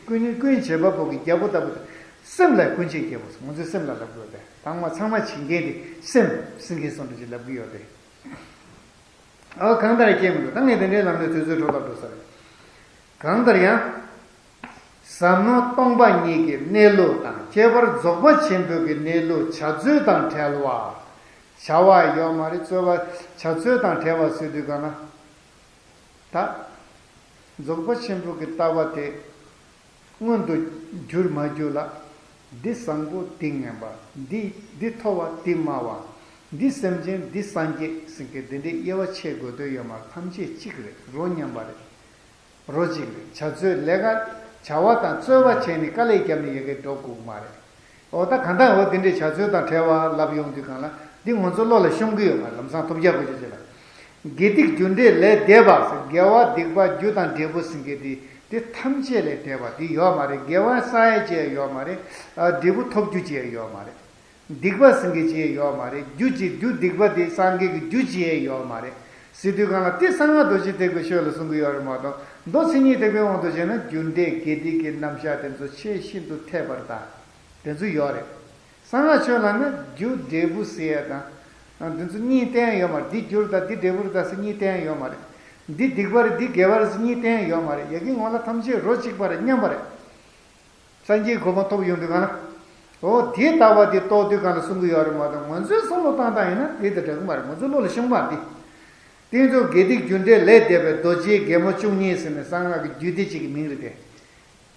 ཀུན་ཀུན་བྱེད་པ་པོ་གི་རྒྱལ་པོ་ལྟ་བུ་དེ། སེམས་ལ་ཀུན་མཁྱེན་རྒྱལ་པོ་ཟེར། ང་ཚོའི་སེམས་ལ་ལབ་དགོས་ཏེ། དང་མ་ཚང་མ་བྱེད་མཁན་དེ་སེམས་ཟེར་མཁན་སོང་འདྲ་ཅིག་ལབ་གི་ཡོད་དེ། ཨོ་གང་ལྟར་སྐྱེ་མི་འདུག་ད་ངས་དེ་འདྲའི་ལམ་ནས་དུས་ཚོད་འཕྲོ་བརླག་འགྲོ་ས་རེད། གང་ལྟར་ཡང་། ཟབ་མོ་སྟོང་པ་ཉིད་ཀྱི་གནས་ལུགས་དང་ཁྱད་པར་རྫོགས་པ་ཆེན་པོའི་གི་གནས་ལུགས་བྱ་རྩོལ་དང་བྲལ་བ། བྱ་བ་ཡོད་མ་རེད། རྩོལ་བ། བྱ་རྩོལ་དང་བྲལ་བ་ཟེར་དུས་གང་ན། ད། རྫོགས་པ་ཆེན་པོ་གི་ལྟ་བ་དེ། མངོན་དུ་གྱུར་མ་གྱུར་ལ། འདི་བཟང་པོ་འདི་ངན་པ། འདི་འདི་མཐོ་བ་འདི་དམའ་བ། འདི་སེམས་ཅན་འདི་སངས་རྒྱས་ཟེར་མཁན་འདི་འདྲའི་དབྱེ་བ་ཕྱེ་དགོས་དོན་ཡོད་མ་རེད། ཐམས་ཅད་གཅིག་རེད། རོ་མཉམ་པ་རེད། རོ་གཅིག་རེད། བྱ་རྩོལ་ལས་ཀ་བྱ་བ་དང་རྩོལ་བ་བྱས་ནས་དཀའ་ལས་བརྒྱབ་ནས་ཡ་གི་འགྲོ་དགོས་མ་རེད། འོ་ད་གང་ལྟར་འོ་དེ་འདྲའི་བྱ་རྩོལ་དང་བྲལ་བ་ལབ་ཡོང་དུས་གང་ལ་འདི་ང་ཚོ་བློ་ལ་ཤོང་གི་ཡོད་མ་རེད། ལམ་སང་ཐོབ་རྒྱག་དགོས་ཀྱི་ཅིག་ལ། དགེ་སྡིག་རྒྱུ་འབྲས་ལས་འདས་པ་ཟེར། དགེ་བ་སྡིག་པ་རྒྱུ་དང་འབྲས་བུ་ཟེར་མཁན་དེ་དེ་ཐམས་ཅད་ལས་འདས་པ་དེ་ཡོད་མ་རེད། དགེ་བ་བསགས་ཡས་ཅིག་ཡོད་མ་རེད། ཨ་འབྲས་བུ་ཐོབ་རྒྱུ་ཅིག་ཡོད་མ་རེད། སྡིག་པ་ཟེར་མཁན་ཅིག་ཡོད་མ་རེད། རྒྱུ་ཅིག་རྒྱུ་སྡིག་པ་དེ་སངས་རྒྱས་ཀྱི་རྒྱུ་ཅིག་ཡོད་མ་རེད། ཟེར་དུས་གང་ལ་དེ་གསང་སྔགས་རྡོ་རྗེ་ཐེག་པའི་ཆོས་ལ་གསུང་གི་ཡོད་རེད་མ་གཏོགས་མདོ་མཚན་ཉིད་ཐེག་པའི་དབང་དུ་བྱས་ན་རྒྱུ་འབྲས་དགེ་སྡིག་གི་རྣམ་གཞག་དེ་ཚོ་ཆེས་ཤིན་ཏུ་འཐད་པར་གདའ། དེ་ཚོ་ཡོད་རེད། གསང་སྔགས་ཆོས་ལ་ནི་རྒྱུ་འབྲས་བུ་ཟེར་ཡ་དང་། དེ་ཚོ་གཉིས་བསྟན་ཡ་ཡོད་མ་རེད། འདི་རྒྱུ་རེད་ད་འདི་འབྲས་བུ་རེད་ད་ཟེར་གཉིས་བསྟན་ཡ་ཡོད་མ་རེད། འདི་སྡིག་པ་རེད་འདི་དགེ་བ་རེད་ཟེར་གཉིས་བསྟན་ཡ་ཡོད་མ་རེད། ཡ་གི་ངོ་ལ་ཐམས་ཅད་རོ་གཅིག་པ་རེད། མཉམ་པ་རེད། སངས་རྒྱས་གོ་འཕང་ཐོབ་ཡོང་དུས་གང་ལ། འོ་དེ་ལྟ་བ་དེ་རྟོགས་དུས་གང་ལ་གསུང་གི་ཡོད་རེད་མ་གཏོགས། ང་ཚོའི་བསམ་བློ་བཏང་སྟངས་ཡིན་ན་དེ་དང་འདྲ་གི་མ་རེད། ང་ཚོའི་བློ་ལ་ཤོང་པ་འདི། དེ་ཚོ་དགེ་སྡིག་རྒྱུ་འབྲས་ལས་འདས་པའི་རྡོ་རྗེའི་རྒྱལ་མོ་བཅུ་གཉིས་ཟེར་ནས་གསང་སྔགས་ཀྱི་རྒྱུད་སྡེ་གཅིག་གི་མིང་རེད་དེ།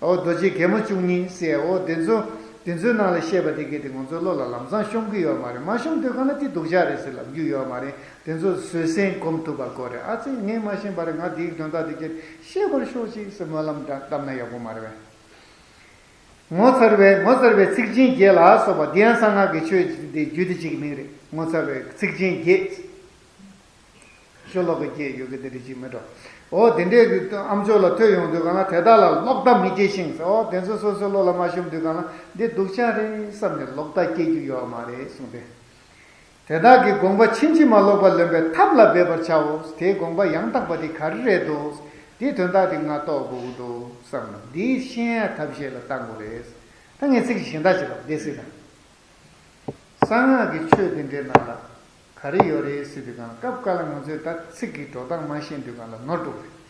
འོ་རྡོ་རྗེ་རྒྱལ་མོ་བཅུ་གཉིས་ཟེར། འོ་དེ་ཚོ་དེ་ཚོའི་ནང་ལ་བཤད་པ་དེ་གས་དེ་ང་ཚོའི་བློ་ལ་ལམ་སང་ཤོང་གི་ཡོད་མ་རེད། མ་ཤོང་དུས་གང་ལ་དེ་སྡུག་ཅག་རེད་ཟེར་ལབ་རྒྱུ་ཡོད་མ་རེད། དེ་ཚོ་བཟོད་བསྲན་སྒོམ་ཐུབ་པ་དགོས་རེད། ཨ་ཙི་ངས་མ་ཤེས་པ་རེད། ང་དེའི་དོན་དག་དེ་གས་ཤེས་པར་ཤོག་ཅིག་ཟེར་སྨོན་ལམ་འདྲ་བཏབ་ན་ཡག་པོ་མ་རེད་པས། ངོ་མཚར་བའི་ངོ་མཚར་བའི་ཚིག་ཆེན་བརྒྱད་ལ་སོགས་པ། འདི་ཡང་གསང་སྔགས་ཀྱི་ཆོས་ཀྱི་རྒྱུད་སྡེ་གཅིག་གི་མིང་རེད། ངོ་མཚར་བའི་ཚིག་ཆེན་བརྒྱད། ཤོ་ལོ་ཀ་བརྒྱད་ཡོད་ཀྱི་དེ་འདྲ་ཅིག་མེད་འགྲོ། འོ་དེ་འདྲའི་ཨམ་ཅོག་ལ་ཐོས་ཡོང་དུས་གང་ལ། དེ་དག་ལ་ལོག་ལྟ་མི་སྐྱེ་ཞིང་ཟེར། འོ་དེ་ཚོ་སོ་སོའི་བློ་ལ་མ་ཤོང་དུས་གང་ལ་འདི་སྡུག་ཅག་རེད་བསམ་ནས་ལོག་ལྟ་སྐྱེ་རྒྱུ་ཡོད་མ་རེད་གསུངས་ཏེ། དེ་དག་གི་དགོངས་པ་ཕྱིན་ཅི་མ་ལོག་པ་ལོན་པའི་ཐབས་ལ་འབད་པར་བྱའོ། དེའི་དགོངས་པ་ཡང་དག་པ་དེ་ག་རེ་རེད་འདུག་དེའི་དོན་དག་དེ་ང་རྟོགས་དགོས་ཀྱི་འདུག་བསམ་ན། འདི་ཤེས་ཡ་ཐབས་ཤེས་ལ་བཏང་དགོས་རེད། ད་ངས་ཚིག་གཞན་དག་ཅིག་ལ་བདེ་སྲིད་དང་། གསང་སྔགས་ཀྱི་ཆོས་དེ་འདྲའི་ནང་ལ་ག་རེ་ཡོད་རེད་ཟེར་དུས་གང་ལ། སྐབས་འགའ་ལ་ང་ཚོས་ད་ཚིག་གི་འགྲོ་སྟངས་མ་ཤེས་དུས་གང་ལ་ནོར་འགྲོ་གི་རེད།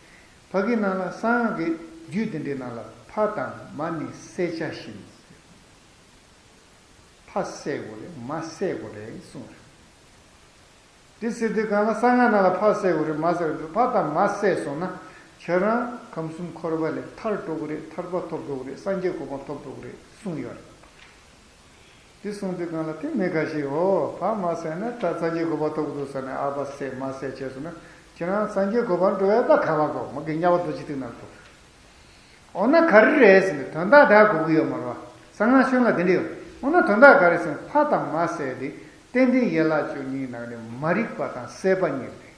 ཕ་གི་ནང་ལ་གསང་སྔགས་ཀྱི་རྒྱུད་དེ་འདྲའི་ནང་ལ་ཕ་དང་མ་ནི་བསད་བྱ་བཞིན། ཕ་བསད་དགོས་རེད། མ་བསད་དགོས་རེད་གསུངས་རེད། དེ་ཟེར་དུས་གང་ལ་གསང་སྔགས་ནང་ལ་ཕ་བསད་དགོས་རེད། མ་བསད་དགོས་རེད། ཕ་དང་མ་བསད་སོང་ན་ཁྱེད་རང་ཁམས་གསུམ་འཁོར་བ་ལས་ཐར་འགྲོ་གི་རེད། ཐར་པ་ཐོབ་འགྲོ་གི་རེད། སངས་རྒྱས་གོ་འཕང་ཐོབ་འགྲོ་གི་རེད་གསུངས་ཡོད་རེད། དེ་གསུངས་དུས་གང་ལ་དེ་མི་འགའ་ཞིག་འོ་ཕ་མ་བསད་ན་ད་སངས་རྒྱས་གོ་འཕང་ཐོབ་ཀྱི་འདུག་ཟེར་ནས་ཨ་ཕ་བསད་མ་བསད་བྱས་སོང་ན་ཁྱེད་རང་སངས་རྒྱས་གོ་འཕང་འགྲོ་ཡ་ད་ག་བ་གོ་མ་གི་དམྱལ་བ་རྡོ་རྗེ་གདན་ནང་འགྲོ། འོ་ན་ག་རེ་རེད་ཟེར་ནས་དོན་དག་དེ་གོ་གི་ཡོད་མ་རེད་བ། གསང་སྔགས་ཆོས་ལ་དེ་འདྲ་ཡོད། འོ་ན་དོན་དག་ག་རེ་ཟེར་ན་ཕ་དང་མ་བསད་དེ་རྟེན་འབྲེལ་ཡན་ལག་བཅུ་གཉིས་ནང་ནས་མ་རིག་པ་དང་སྲེད་པ་གཉིས་རེད།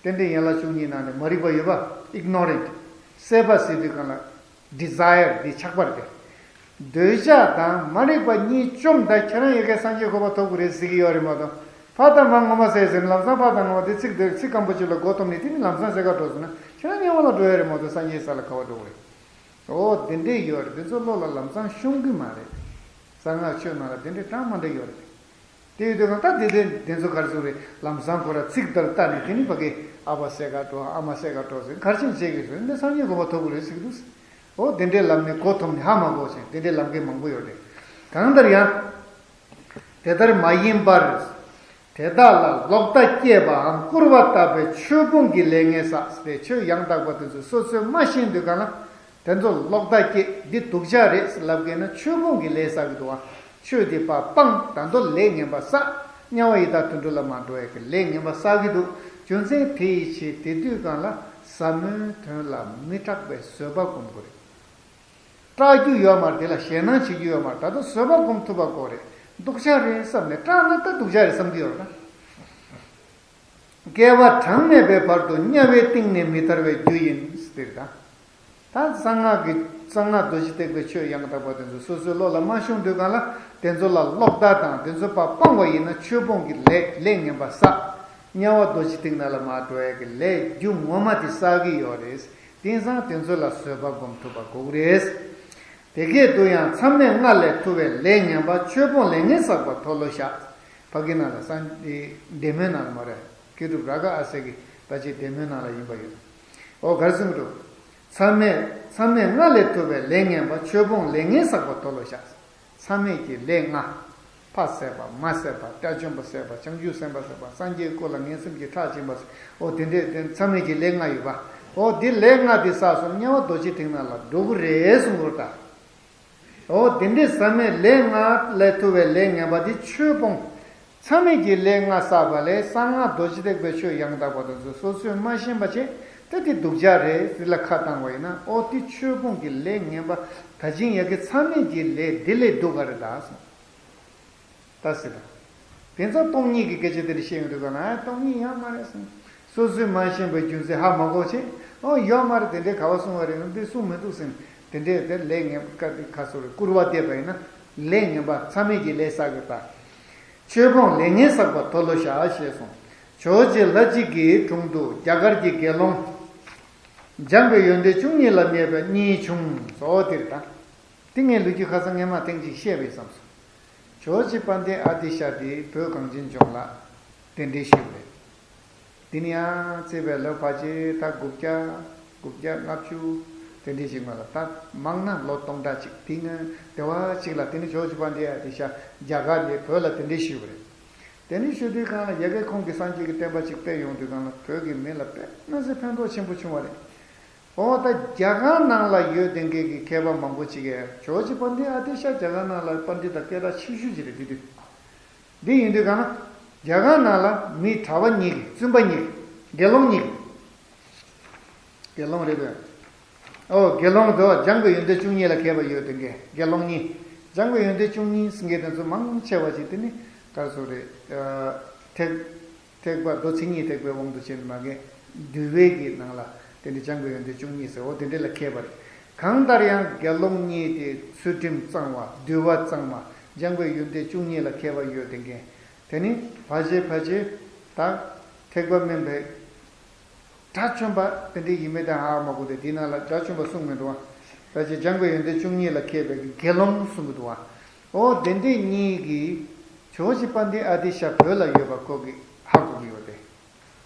རྟེན་འབྲེལ་ཡན་ལག་བཅུ་གཉིས་ནང་ནས་མ་རིག་པ་ཡོད་པ། Ignorant། སྲེད་པ་ཟེར་དུས་གང་ལ་Desire དེ་ཆགས་པ་རེད། འདོད་ཆགས་དང་མ་རིག་པ་གཉིས་བཅོམ་ད་ཁྱེད་རང་ཡ་གིར་སངས་རྒྱས་གོ་འཕང་ཐོབ་ཀྱི་རེད་ཟེར་གྱི་ཡོད་རེད་མ་གཏོགས། ཕ་དང་མ་ངོ་མ་བསད་ཟེར་ནས་ལམ་སང་ཕ་དང་ངོ་མ་དེ་ཚིག་དེ་ཚིག་སྐམ་པོ་ཅིག་ལ་མགོ་འཐོམས་ནས་དེ་ནི་ལམ་སང་ཟེར་ག་འགྲོ་སོང་ན་ཁྱེད་རང་དམྱལ་བ་ལ་འགྲོ་ཡ་རེད་མ་གཏོགས་སངས་རྒྱས་ས་ལ་ག་བ་འགྲོ་གི་རེད། འོ་དེ་འདྲས་ཡོད་རེད། དེ་ཚོ་བློ་ལ་ལམ་སང་ཤོང་གི་མ་རེད། གསང་སྔགས་ཆོས་ནང་ལ་དེ་འདྲས་གྲངས་མ་འདྲ་ཡོད་རེད། དེ་ཡོད་དུས་གང་ད་དེ་དེ་དེ་ཚོ་ག་རེ་ཟེར་རེད། ལམ་སང་ཁོ་ར་ཚིག་དེར་བལྟས་ནས་དེ་ནི་ཕ་གི་ཨ་ཕ་བསད་ག་འགྲོ། ཨ་མ་བསད་ག་འགྲོ་ཟེར་གར་ཕྱིན་བྱེད་ཀྱི་ཟེར་འདི་སངས་རྒྱས་གོ་འཕང་ཐོབ་ཀྱི་རེད་ཟེར་གྱི་འདུག་འོ་དེ་འདྲའི་ལམ་ནས་མགོ་འཐོམས་ནས་ཧ་མ་གོ་ཞིང་དེ་འདྲའི་ལམ་ཁའི་མང་པོ་ཡོད་རེད། གང་ལྟར་ཡང་། དེ་ལྟར་མ་ཡིན་པར། དེ་དག་ལ་ལོག་ལྟ་སྐྱེས་པའམ་སྐུར་བ་བཏབ་པའི་ཆོས་སྤོང་གི་ལས་ངན་བསགས་ཏེ་ཆོས་ཡང་དག་པ་དེ་ཚོ་སོ་སོས་མ་ཤེས་དུས་གང་ལ། དེ་ཚོ་ལོག་ལྟ་སྐྱེས་འདི་སྡུག་ཅག་རེད་ཟེར་ལབ་མཁན་ན་ཆོས་སྤོང་གི་ལས་བསགས་ཀྱི་འདུག་ཨ། ཆོས་འདི་ཕར་སྤངས་ད་དུང་ལས་ངན་པ་བསགས། དམྱལ་བ་ཡི་དྭགས་དུད་འགྲོ་ལ་མར་འགྲོ་ཡ་གི་ལས་ངན་པ་བསགས་ཀྱི་འདུག་རྒྱུ་མཚན་དེ་ཡི་ཕྱིར་དེ་དུས་གང་ལ་ཟབ་མོའི་དོན་ལ་མི་སྐྲག་པའི་བཟོད་པ་སྒོམ་དགོས་རེད། སྐྲག་རྒྱུ་ཡོད་མ་རེད། དེ་ལ་ཞེད་སྣང་བྱེད་རྒྱུ་ཡོད་མ་རེད། ད་དུང་བཟོད་པ་སྒོམ་ཐུབ་པ་དགོས་རེད། སྡུག་ཅག་རེད་བསམ་ནས་སྐྲག་ན་ད་སྡུག་ཅག་རེད་བསམ་གྱི་ཡོད་རེད་ན། སྐྱེ་བ་གྲངས་མེད་པའི་བར་དུ་དམྱལ་བའི་གཏིང་ནས་མི་ཐར་བའི་རྒྱུ་ཡིན་ཟེར་ད། ད་གསང་སྔགས་ཀྱི་གསང་སྔགས་རྡོ་རྗེ་ཐེག་པའི་ཆོས་ཡང་དག་པ་དེ་ཚོ་སོ་སོའི་བློ་ལ་མ་ཤོང་དུས་གང་ལ་དེ་ཚོ་ལ་ལོག་ལྟ་དང་དེ་ཚོ་ཕར་སྤངས་པ་ཡིན་ན་ཆོས་སྤོང་གི་ལས་ལས་ངན་པ་བསགས། དམྱལ་བ་རྡོ་རྗེ་གཏིང་ནང་ལ་མར་འགྲོ་ཡ་གི་ལས་རྒྱུ་ངོ་མ་དེ་བསགས་ཀྱི་ཡོད་རེད། དེང་སང་དེ་ཚོ་ལ་བཟོད་པ་སྒོམ་ཐུབ་པ་དགོས་ཀྱི་རེད། དེ་སྐད་དུ་ཡང་མཚམས་མེད་ལྔ་ལས་ཐུབ་པའི་ལས་ངན་པ་ཆོས་སྤོང་ལས་ངན་བསགས་པ་མཐོལ་ལོ་བཤགས། ཕ་གི་ནང་ལ་སངས་འདི་བདེ་སྨོན་ནང་ལ་མ་རེད། མཁས་གྲུབ་རཱ་ག་ཨ་སྱ་གི་ད་ཅི་བདེ་སྨོན་ནང་ལ་ཡིན་པ་ཡོད། འོ་གར་གསུངས་འདུག་མཚམས་མེད་མཚམས་མེད་ལྔ་ལས་ཐུབ་པའི་ལས་ངན་པ་ཆོས་སྤོང་ལས་ངན་བསགས་པ་མཐོལ་ལོ་བཤགས། མཚམས་མེད་ཀྱི་ལས་ལྔ། ཕ་བསད་པ། མ་བསད་པ། དགྲ་བཅོམ་པ་བསད་པ། བྱང་ཆུབ་སེམས་དཔའ་བསད་པ། སངས་རྒྱས་སྐུ་ལ་ངན་སེམས་ཀྱི་ཁྲག་བྱིན་པ། འོ་དེ་འདྲས་དེ་མཚམས་མེད་ཀྱི་ལས་ལྔ་ཡོད་པ། འོ་དེ་ལས་ལྔ་དེ་བསགས་སོང་དམྱལ་བ་རྡོ་རྗེ་གཏིང་ནང་ལ་འགྲོ་གི་རེད་གསུངས་པ་རེད་ད། འོ་དེ་འདྲས་ཟབ་མོའི་ལས་ལྔ་ལས་ཐུབ་པའི་ལས་ངན་པ་དེ་ཆོས་སྤོང་། མཚམས་མེད་ཀྱི་ལས་ལྔ་བསགས་པ་ལས་གསང་སྔགས་རྡོ་རྗེ་ཐེག་པའི་ཆོས་ཡང་དག་པ་དེ་ཚོ་སོ་སོས་མ་ཤེས་པ་བྱས་ཏེ་དེ་སྡུག་ཅག་རེད་ཟེར་ལ་ཁ་བཏང་བ་ཡིན་ན། འོ་དེ་ཆོས་སྤོང་གི་ལས་ངན་པ་ད་ཅིང་ཡ་གི་མཚམས་མེད་ཀྱི་ལས་དེ་ལས་སྡུག་ག་རེད་ད་གསུངས། ད་ཟེར་ད། དེང་སང་སྟོང་ཉིད་ཀྱི་སྐད་ཆ་དེ་འདྲ་བཤད་ཡོང་དུས་ག་ན་ཨ་སྟོང་ཉིད་ཡོད་མ་རེད་གསུངས། སོ་སོས་མ་ཤེས་པའི་རྒྱུ་མཚན་ཧ་མ་གོ་བྱས། ཨོ་ཡོད་མ་རེད། དེ་འདྲའི་ག་བ་གསུང་བ་རེད། འདི་གསུང་མི་འདུག་ཟེར་ནས་དེ་འདྲའི་དེ་ལས་ངན་པ་དཀའ་སྡུག་ཁ་སོ་རེ་སྐུར་བ་འདེབས་པ་ཡིན་ན་ལས་ངན་པ་མཚམས་མེད་ཀྱི་ལས་བསགས་ཀྱི་ད། ཆོས་སྤོང་ལས་ངན་བསགས་པ་མཐོལ་ལོ་བཤགས་ཞེས་གསུངས། ཇོ་བོ་རྗེ་ལྷ་གཅིག་གི་དྲུང་དུ་རྒྱ་གར་གྱི་དགེ་སློང་འཇམ་པའི་ཡོན་ཏན་བཅུ་གཉིས་ལ་སྨད་པ་གཉིས་བྱུང་སོ། དེར་ད། དེ་ངས་ལོ་རྒྱུས་ཁ་སང་སྔས་མ་ཐེངས་གཅིག་བཤད་པས་བསམ་སོང་། ཇོ་བོ་རྗེ་དཔལ་ལྡན་ཨ་ཏི་ཤ་དེ་བོད་གངས་ཅན་ལྗོངས་ལ་གདན་འདྲེན་ཞུས་པ་རེད། དེ་ནས་ཡང་བརྩིས་པའི་ལོ་ཕལ་ཆེར་ད་དགུ་བརྒྱ། དགུ་བརྒྱ་ལྔ་བཅུ། དེ་འདྲའི་ཞིག་མ་ལ་ད་མང་ན་ལོ་སྟོང་ཕྲག་གཅིག་དེ་སྔོན་སྡེ་བ་གཅིག་ལ་དེ་ནི་ཇོ་བོ་རྗེ་དཔལ་ལྡན་ཨ་ཏི་ཤ་རྒྱ་གར་ནས་བོད་ལ་གདན་འདྲེན་ཞུས་པ་རེད། གདན་འདྲེན་ཞུ་དུས་སྒང་ལ་ཡ་གི་ཁོང་གི་སངས་རྒྱས་ཀྱི་བསྟན་པ་ཅིག་སྤེལ་ཡོང་དུས་སྒང་ལ་བོད་ཀྱི་མི་ལ་དཔེ་མི་སྲིད་ཕན་ཐོགས་ཆེན་པོ་བྱུང་བ་རེད། འོ་ད་རྒྱ་གར་ནང་ལ་ཡོད་བསྡད་མཁན་གྱི་མཁས་པ་མང་པོ་ཅིག་གིས་ཇོ་བོ་རྗེ་དཔལ་ལྡན་ཨ་ཏི་ཤ་རྒྱ་གར་ནང་ལ་པཎ་ཌི་ཏ་སྐད་གྲགས་ཆེ་ཤོས་ཅིག་རེད། དེ་དུས་འདི་ཡིན་དུས་གང་ན་རྒྱ་གར་ནང་ལ་མི་གྲྭ་པ་གཉིས་ཀྱིས་བཙུན་པ་གཉིས་ཀྱིས་དགེ་སློང་གཉིས་ཀྱིས། དགེ་སློང་རེད་པས། ཨོ་དགེ་སློང་དུ་འཇམ་དཔལ་ཡོན་ཏན་བཅུ་གཉིས་ལ་མཁས་པ་ཡོད་དེ་འགས་དགེ་སློང་གཉིས། འཇམ་དཔལ་ཡོན་ཏན་བཅུ་གཉིས་ཟེར་མཁན་དེ་ཚོ་མང་ཆེ་བ་ཅིག་དེ་ནི་ག་རེ་ཟེར་རེད། ཨ། ཐེག་ཐེག་པ་མདོ་མཚན་ཉིད་ཐེག་པའི་དབང་དུ་བྱས་ནས་མ་གི་འདུལ་བའི་གི་ནང་ལ་དེ་འདྲ་འཇམ་དཔལ་ཡོན་ཏན་བཅུ་གཉིས་ཟེར་འོ་དེ་འདྲ་ལ་མཁས་པ་རེད། གང་ལྟར་ཡང་དགེ་སློང་གཉིས་དེ་ཚུལ་ཁྲིམས་གཙང་བ་འདུལ་བ་གཙང་མ་འཇམ་དཔལ་ཡོན་ཏན་བཅུ་གཉིས་ལ་མཁས་པ་ཡོད་དེ་འགས། དེ་ནི་ཕལ་ཆེར་ཕལ་ཆེར་ད་ཐེག་པ་དམན་པའི་དགྲ་བཅོམ་པ་དེ་འདྲའི་ཡིན་མིན་དེ་ཧ་མ་གོ་སྟེ་དེའི་ནང་ལ་དགྲ་བཅོམ་པ་གསུངས་མི་འདུག་བ། ད་ཅི་འཇམ་དཔལ་ཡོན་ཏན་བཅུ་གཉིས་ལ་མཁས་པའི་དགེ་སློང་གསུངས་ཀྱི་འདུག་བ། འོ་དེ་འདྲའི་གཉིས་ཀྱིས་ཇོ་བོ་རྗེ་དཔལ་ལྡན་ཨ་ཏི་ཤ་བོད་ལ་ཡོད་པ་ཁོ་གིས་ཧ་གོ་གི་ཡོད་དེ།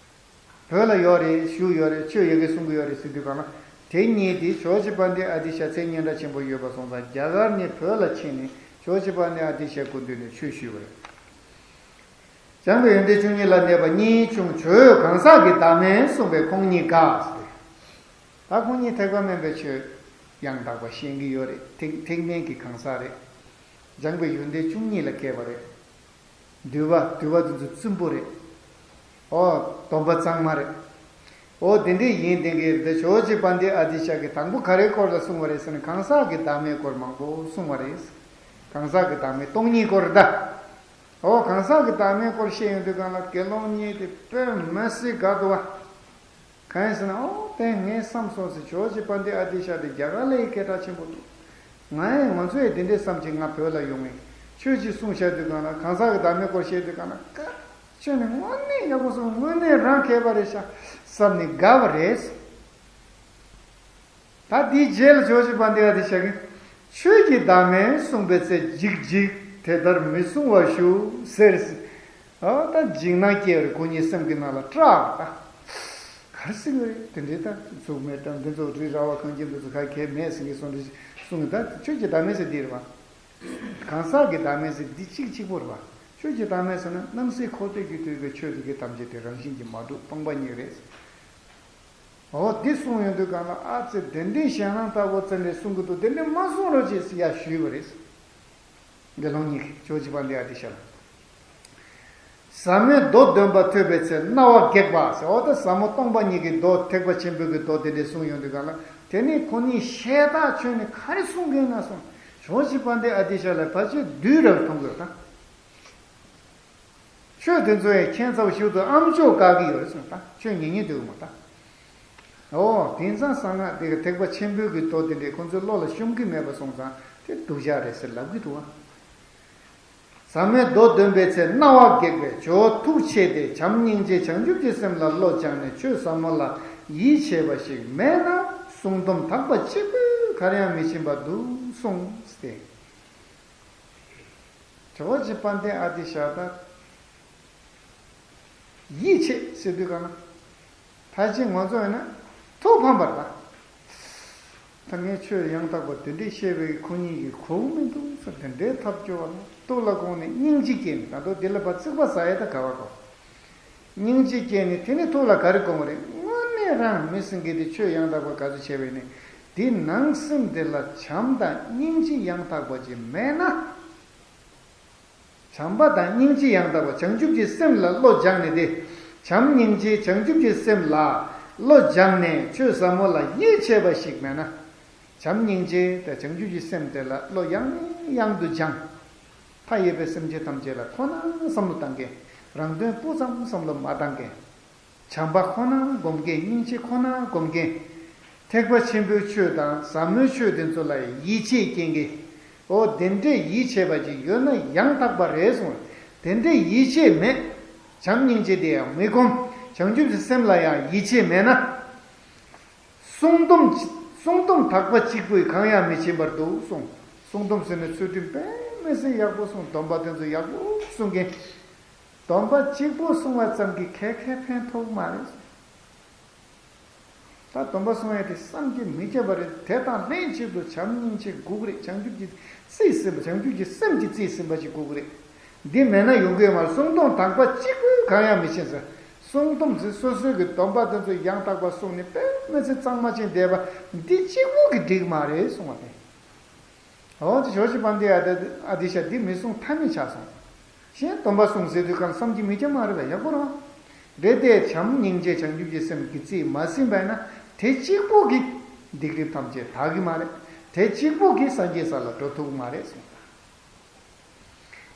བོད་ལ་ཡོད་རེད་བཞུགས་ཡོད་རེད་ཆོས་ཡ་གི་གསུང་གི་ཡོད་རེད་ཟེར་དུས་གང་ལ་དེ་གཉིས་དེ་ཇོ་བོ་རྗེ་དཔལ་ལྡན་ཨ་ཏི་ཤ་མཚན་སྙན་གྲགས་ཆེན་པོ་ཡོད་པ་སོང་ཙང་རྒྱ་གར་ནས་བོད་ལ་ཕྱིན་ནས་ཇོ་བོ་རྗེ་དཔལ་ལྡན་ཨ་ཏི་ཤའི་སྐུ་མདུན་ནས་ཆོས་ཞུས་པ་རེད། འཇམ་དཔལ་ཡོན་ཏན་བཅུ་གཉིས་ལ་གནས་པ་གཉིས་བྱུང་། ཇོ་བོས་གང་ཟག་གི་བདག་མེད་གསུངས་པས་ཁོང་གཉིས་དགའ། ད་ཁོང་གཉིས་ཐེག་པ་དམན་པའི་ཆོས་ཡང་དག་པ་ཤེས་ཀྱི་ཡོད་རེད། ཐེག་ཐེག་དམན་གྱི་གང་ཟག་རེད། འཇམ་དཔལ་ཡོན་ཏན་བཅུ་གཉིས་ལ་མཁས་པ་རེད། འདུལ་བ་འདུལ་བ་དེ་ཚོ་བཙུན་པོ་རེད། ཨོ་སྡོམ་པ་གཙང་མ་རེད། ཨོ་དེ་འདྲས་ཡིན་དེ་གའི་དེ་ཇོ་བོ་རྗེ་དཔལ་ལྡན་ཨ་ཏི་ཤ་གིས་དང་པོ་ག་རེའི་སྐོར་ལ་གསུངས་པ་རེད་ཟེར་ན་གང་ཟག་གི་བདག་མེད་སྐོར་མང་པོ་གསུངས་པ་རེད། གང་ཟག་གི་བདག་མེད་སྟོང་ཉིད་སྐོར་ད། ཨོ་གང་ཟག་གི་བདག་མེད་སྐོར་བཤད་ཡོང་དུས་གང་ལ་དགེ་སློང་གཉིས་དེ་དཔེ་མི་སྲིད་དགའ་འདུག་བ། གང་ཡིན་ཟེར་ན་ཨོ་དེ་ངས་བསམ་སོང་ཟེར་ཇོ་བོ་རྗེ་དཔལ་ལྡན་ཨ་ཏི་ཤ་དེ་རྒྱ་གར་ལ་ཡི་སྐད་གྲགས་ཆེན་པོ་འདུག་ང་ཡང་ང་ཚོ་ཡི་དེ་འདྲས་བསམ་གྱི་ང་བོད་ལ་ཡོང་ངས་ཆོས་ཅིག་གསུང་བཤད་དུས་གང་ལ་གང་ཟག་གི་བདག་མེད་སྐོར་བཤད་དུས་གང་ལ་ཀ་ཁྱོད་ནི་དངོས་གནས་ཡག་པོ་སོང་དངོས་གནས་རང་མཁས་པ་རེད་ཤག་བསམ་ནས་དགའ་བ་རེད། ད་དེའི་རྗེས་ལ་ཇོ་བོ་རྗེ་དཔལ་ལྡན་ཨ་ཏི་ཤ་གིས་ཆོས་ཀྱི་བདག་མེད་གསུངས་པའི་ཚེ་འཇིགས་འཇིགས་དེ་ལྟར་མི་གསུང་བར་ཞུ་ཟེར། ཨ་ད་འཇིགས་སྣང་སྐྱེ་བར་ཁོ་གཉིས་སེམས་ཀྱི་ནང་ལ་སྐྲག་པ་ད། གར་སྲིད་ངོས་དེ་འདྲའི་ད་གཟུགས་མེད་དང་འདི་ཚོ་རི་ར་བ་གངས་ཅན་འདི་ཚོ་ག་གེ་མེད་ཟེར་གྱི་སོང་འདི་གསུང་གི་ད་ཆོས་ཀྱི་བདག་མེད་ཟེར་འདི་རེད་བ། གང་ཟག་གི་བདག་མེད་ཟེར་འདི་གཅིག་གཅིག་པོ་རེད་བ། ཆོས་ཀྱི་བདག་མེད་ཟེར་ན་རྣམ་སྲས་འཁོར་འདས་ཀྱིས་བསྡུས་པའི་ཆོས་དེ་གའི་ཐམས་ཅད་དེ་རང་བཞིན་གྱིས་མ་གྲུབ་སྟོང་པ་ཉིད་རེད། འོ་འདི་གསུང་ཡོང་དུས་གང་ལ་ཨ་ཙི་དེ་འདྲའི་ཞེད་སྣང་ལྟ་བུ་ཙམ་ལས་གསུང་གི་འདུག་དེ་འདྲ་མ་གསུང་རོགས་ཅེས་ཡ་ཞུས་པ་རེད། དགེ་སློང་གཉིས་ཀྱིས་ཇོ་བོ་རྗེ་དཔལ་ལྡན་ཨ་ཏི་ཤ་ལ། ཟབ་མོའི་མདོ་འདོན་པ་ཐོས་པའི་ཚེ་རྣ་བ་སྒེག་པ་ཟེར། འོ་ད་ཟབ་མོ་སྟོང་པ་ཉིད་ཀྱི་མདོ་ཐེག་པ་ཆེན་པོའི་གི་མདོ་དེ་འདྲས་གསུངས་ཡོང་དུས་གང་ལ་དེ་ནས་ཁོ་གཉིས་ཤེས་ཐག་ཆོད་ནས་ག་རེ་གསུང་གིན་ན་སོང་ཇོ་བོ་རྗེ་དཔལ་ལྡན་ཨ་ཏི་ཤ་ལ་ཕལ་ཆེར་བདུད་རབ་མཐོང་དགོས་ད། ཆོས་དེ་ཚོ་ཡང་ཁྱད་མཚར་ཞིག་ཏུ་ཨ་མཆོག་བཀག་གི་ཡོད་རེད་གསུངས་ད་ཆོས་ཉན་ཉན་འདུག་མ་ད། ཨོ་དེང་སང་གསང་སྔགས་དེ་ག་ཐེག་པ་ཆེན་པོའི་གི་མདོ་དེ་འདྲས་ཁོ་ཚོའི་བློ་ལ་ཤོང་གི་མེད་པ་སོང་ཙང་དེ་སྡུག་ཅག་རེད་ཟེར་ལབ་གི་འདུག་བ། ཟབ་མོའི་མདོ་འདོན་པའི་ཚེ་རྣ་བ་སྒེག་པས་ཇོ་བོ་ཐུགས་ཆེས་ཏེ་བྱམས་སྙིང་རྗེ་བྱང་ཆུབ་ཀྱི་སེམས་ལ་བློ་སྦྱངས་ནས་ཆོས་ཟབ་མོ་ལ་ཡིད་ཆེས་པ་ཞིག་མེད་ན་སྲུང་སྡོམ་དག་པ་གཅིག་པུས་གར་ཡང་མི་ཕྱིན་པ་འདུག་གསུངས་ཏེ། ཇོ་བོ་རྗེ་དཔལ་ལྡན་ཨ་ཏི་ཤ་ད། ཡིད་ཆེས་ཟེར་དུས་གང་ན། ཕལ་ཆེར་ང་ཚོ་ཡིན་ན་ཐུགས་ཕམ་པར་ད། ད་ངས་ཆོས་ཡང་དག་པ་དེ་འདྲས་བཤད་པའི་ཁོ་གཉིས་ཀྱིས་གོ་གི་མི་འདུག་ཟེར་དེ་འདྲའི་ཐབས་སྐྱོ་བ་ལ་ཐུགས་ལ་དགོངས་ནས་སྙིང་རྗེ་སྐྱེས་ནས་ད་དུང་དེ་ལ་ཕར་རྩིག་པ་ཟ་ཡས་ད་ག་བ་གོ། སྙིང་རྗེ་སྐྱེས་ནས་དེ་ནས་ཐུགས་ལ་ག་རེ་དགོངས་པ་རེད། དངོས་གནས་རང་མི་སེང་གེ་དེ་ཆོས་ཡང་དག་པ་ག་ཚོད་བྱས་པ་ཡིན་ནའི་དེ་ནང་སེམས་དེ་ལ་བྱམས་དང་སྙིང་རྗེ་ཡང་དག་པ་ཅིག་མེད་ན། བྱམས་པ་དང་སྙིང་རྗེ་ཡང་དག་པ་བྱང་ཆུབ་ཀྱི་སེམས་ལ་བློ་སྦྱངས་ནས་ཏེ། བྱམས་སྙིང་རྗེ་བྱང་ཆུབ་ཀྱི་སེམས་ལ་བློ་སྦྱངས་ནས་ཆོས་ཟབ་མོ་ལ་ཡིད་ཆེས་པ་ཞིག་མེད་ན། བྱམས་སྙིང་རྗེ་དང་བྱང་ཆུབ་ཀྱི་སེམས་དེ་ལ་བློ་ཡང་ནས་ཡང་དུ་སྦྱངས། མཐའ་ཡས་པའི་སེམས་ཅན་ཐམས་ཅད་ལ་ཁོ་ན་བསམ་བློ་བཏང་མཁན། རང་དོན་སྤུ་ཙམ་བསམ་བློ་མ་བཏང་མཁན། བྱམས་པ་ཁོ་ན་སྒོམ་མཁན། སྙིང་རྗེ་ཁོ་ན་སྒོམ་མཁན། ཐེག་པ་ཆེན་པོའི་ཆོས་དང་ཟབ་མོའི་ཆོས་དེ་ཚོ་ལ་ཡིད་ཆེས་སྐྱེ་མཁན། ཨོ་དེ་འདྲས་ཡིད་ཆེས་པ་ཅིག་ཡོད་ན་ཡང་དག་པ་རེད་གསུངས། དེ་འདྲས་ཡིད་ཆེས་མེད། བྱམས་སྙིང་རྗེ་དེ་ཡང་མི་སྒོམ། བྱང་ཆུབ་ཀྱི་སེམས་ལ་ཡང་ཡིད་ཆེས་མེད་ན། སྲུང་སྡོམ་སྲུང་སྡོམ་དག་པ་གཅིག་པུས་གང་ཡང་མི་ཕྱིན་པར་འདུག་གསུངས། སྲུང་སྡོམ་ཟེར་ན་ཚུལ་ཁྲིམས་དཔེ་མི་སྲིད་ཡག་པོ་སྲུང་། སྡོམ་པ་དེ་ཚོ་ཡག་པོ་སྲུང་མཁན། སྡོམ་པ་གཅིག་པོ་སྲུང་བ་ཙམ་གྱིས་ག་གེ་ཕན་ཐོགས་མ་རེད། ད་སྡོམ་པ་སྲུང་ཡས་དེ་བསམ་གྱིས་མི་ཁྱབ་པ་རེད། དེ་དང་ལྷན་ཅིག་ཏུ་བྱམས་སྙིང་རྗེ་དགོས་ཀྱི་རེད། བྱང་ཆུབ་ཀྱི་རྩིས་ཟིན་པ། བྱང་ཆུབ་ཀྱི་སེམས་ཀྱི་རྩིས་ཟིན་པ་ཞིག་དགོས་ཀྱི་རེད། འདི་མེད་ན་ཡོང་གི་ཡོད་མ་རེད། སྲུང་སྡོམ་དག་པ་གཅིག་པུས་གང་ཡང་མི་ཤེས་ཟེར། སྲུང་སྡོམ་ཟེར་སོ་སོའི་གི་སྡོམ་པ་དེ་ཚོ་ཡང་དག་པ་བསྲུངས་ནས་དཔེ་མི་སྲིད་གཙང་མ་ཅན་བསྡད་པ་འདི་གཅིག་པུ་གིས་འགྲིག་མ་རེད་གསུང་བ་དེ། འོ་དེ་ཇོ་བོ་རྗེ་དཔལ་ལྡན་ཨ་ཏི་ཨ་ཏི་ཤ་འདི་མི་སྲུང་ཐབས་མེད་ཆགས་སོང་། གཞན་སྡོམ་པ་སྲུང་ཟེར་དུས་གང་བསམ་གྱིས་མི་ཁྱབ་མ་རེད་པས། ཡག་པོ་རང་རེད་དེ། བྱམས་སྙིང་རྗེ་བྱང་ཆུབ་ཀྱི་སེམས་ཀྱི་རྩིས་མ་ཟིན་པ་ཡིན་ན་དེ་གཅིག་པུ་གིས་སྡིག་སྒྲིབ་ཐམས་ཅད་དག་གི་མ་རེད། དེ་གཅིག་པུ་གིས་སངས་རྒྱས་ས་ལ་འགྲོ་ཐུབ་ཀྱི་མ་རེད་གསུངས།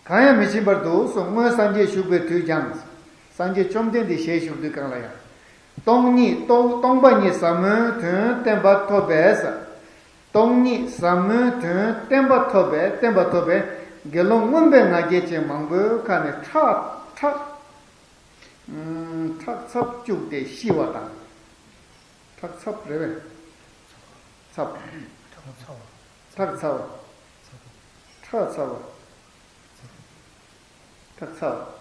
གང་ཡང་མི་ཕྱིན་པར་འདུག་གསུངས། སྔོན་སངས་རྒྱས་བཞུགས་པའི་དུས་ཀྱང་། སངས་རྒྱས་བཅོམ་ལྡན་འདས་ཞལ་བཞུགས་དུས་གང་ལ་ཡང་། སྟོང་ཉིད་སྟོང་སྟོང་པ་ཉིད་ཟབ་མོའི་དོན་བསྟན་པ་ཐོབ་པས། སྟོང་ཉིད་ཟབ་མོའི་དོན་བསྟན་པ་ཐོབ་པས། བསྟན་པ་ཐོབ་པས་དགེ་སློང་རྔོན་པའི་ང་རྒྱལ་ཅན་མང་པོའི་ཁ་ནས་ཁྲག་ཁྲག་ཁྲག་ཚབ་བཅུག་སྟེ་ཤི་བ་དང་། ཁྲག་ཚབ་རེད་པས། ཚབ། ཁྲག་ཚ་བ། ཁྲག་ཚ་བ། ཁྲག་ཚ་བ། ཁྲག་ཚ་བ།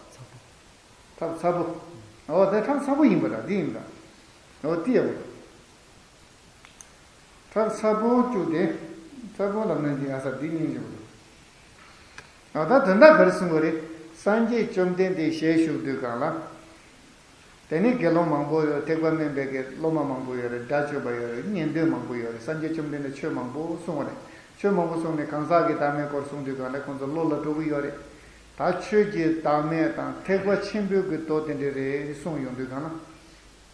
ཁྲག་ཚ་པོ། འོ་དེ་ཁྲག་ཚ་པོ་ཡིན་པ་འདྲ། འདི་ཡིན་པ་འདྲ། འོ་དེ་ཡག་པོ། ཁྲག་ཚ་པོ་བཅུག་སྟེ། ཚ་པོ་ལབ་ན་འདི་ཨ་ས་འདི་སྙིང་རྗེ་པོ་འདུག་འོ་ད་དོན་དག་ག་རེ་གསུང་གི་རེད། སངས་རྒྱས་བཅོམ་ལྡན་འདས་ཞལ་བཞུགས་དུས་གང་ལ། དེ་ནས་དགེ་སློང་མང་པོ་ཡོད། ཐེག་པ་དམན་པའི་གི་སློབ་མ་མང་པོ་ཡོད་རེད། སྒྲ་ཆོས་པ་ཡོད་རེད། ཉན་ཐོས་མང་པོ་ཡོད་རེད། སངས་རྒྱས་བཅོམ་ལྡན་འདས་ཆོས་མང་པོ་གསུངས་པ་རེད། ཆོས་མང་པོ་གསུངས་ནས་གང་ཟག་གི་བདག་མེད་སྐོར་གསུངས་དུས་གང་ལ་ཁོང་ཚོ་བློ་ལ་འགྲོ་གི་ཡོད་རེད། ད་ཆོས་ཀྱི་བདག་མེད་དང་ཐེག་པ་ཆེན་པོའི་གི་མདོ་དེ་འདྲ་རེད་གསུངས་ཡོང་དུས་གང་ལ།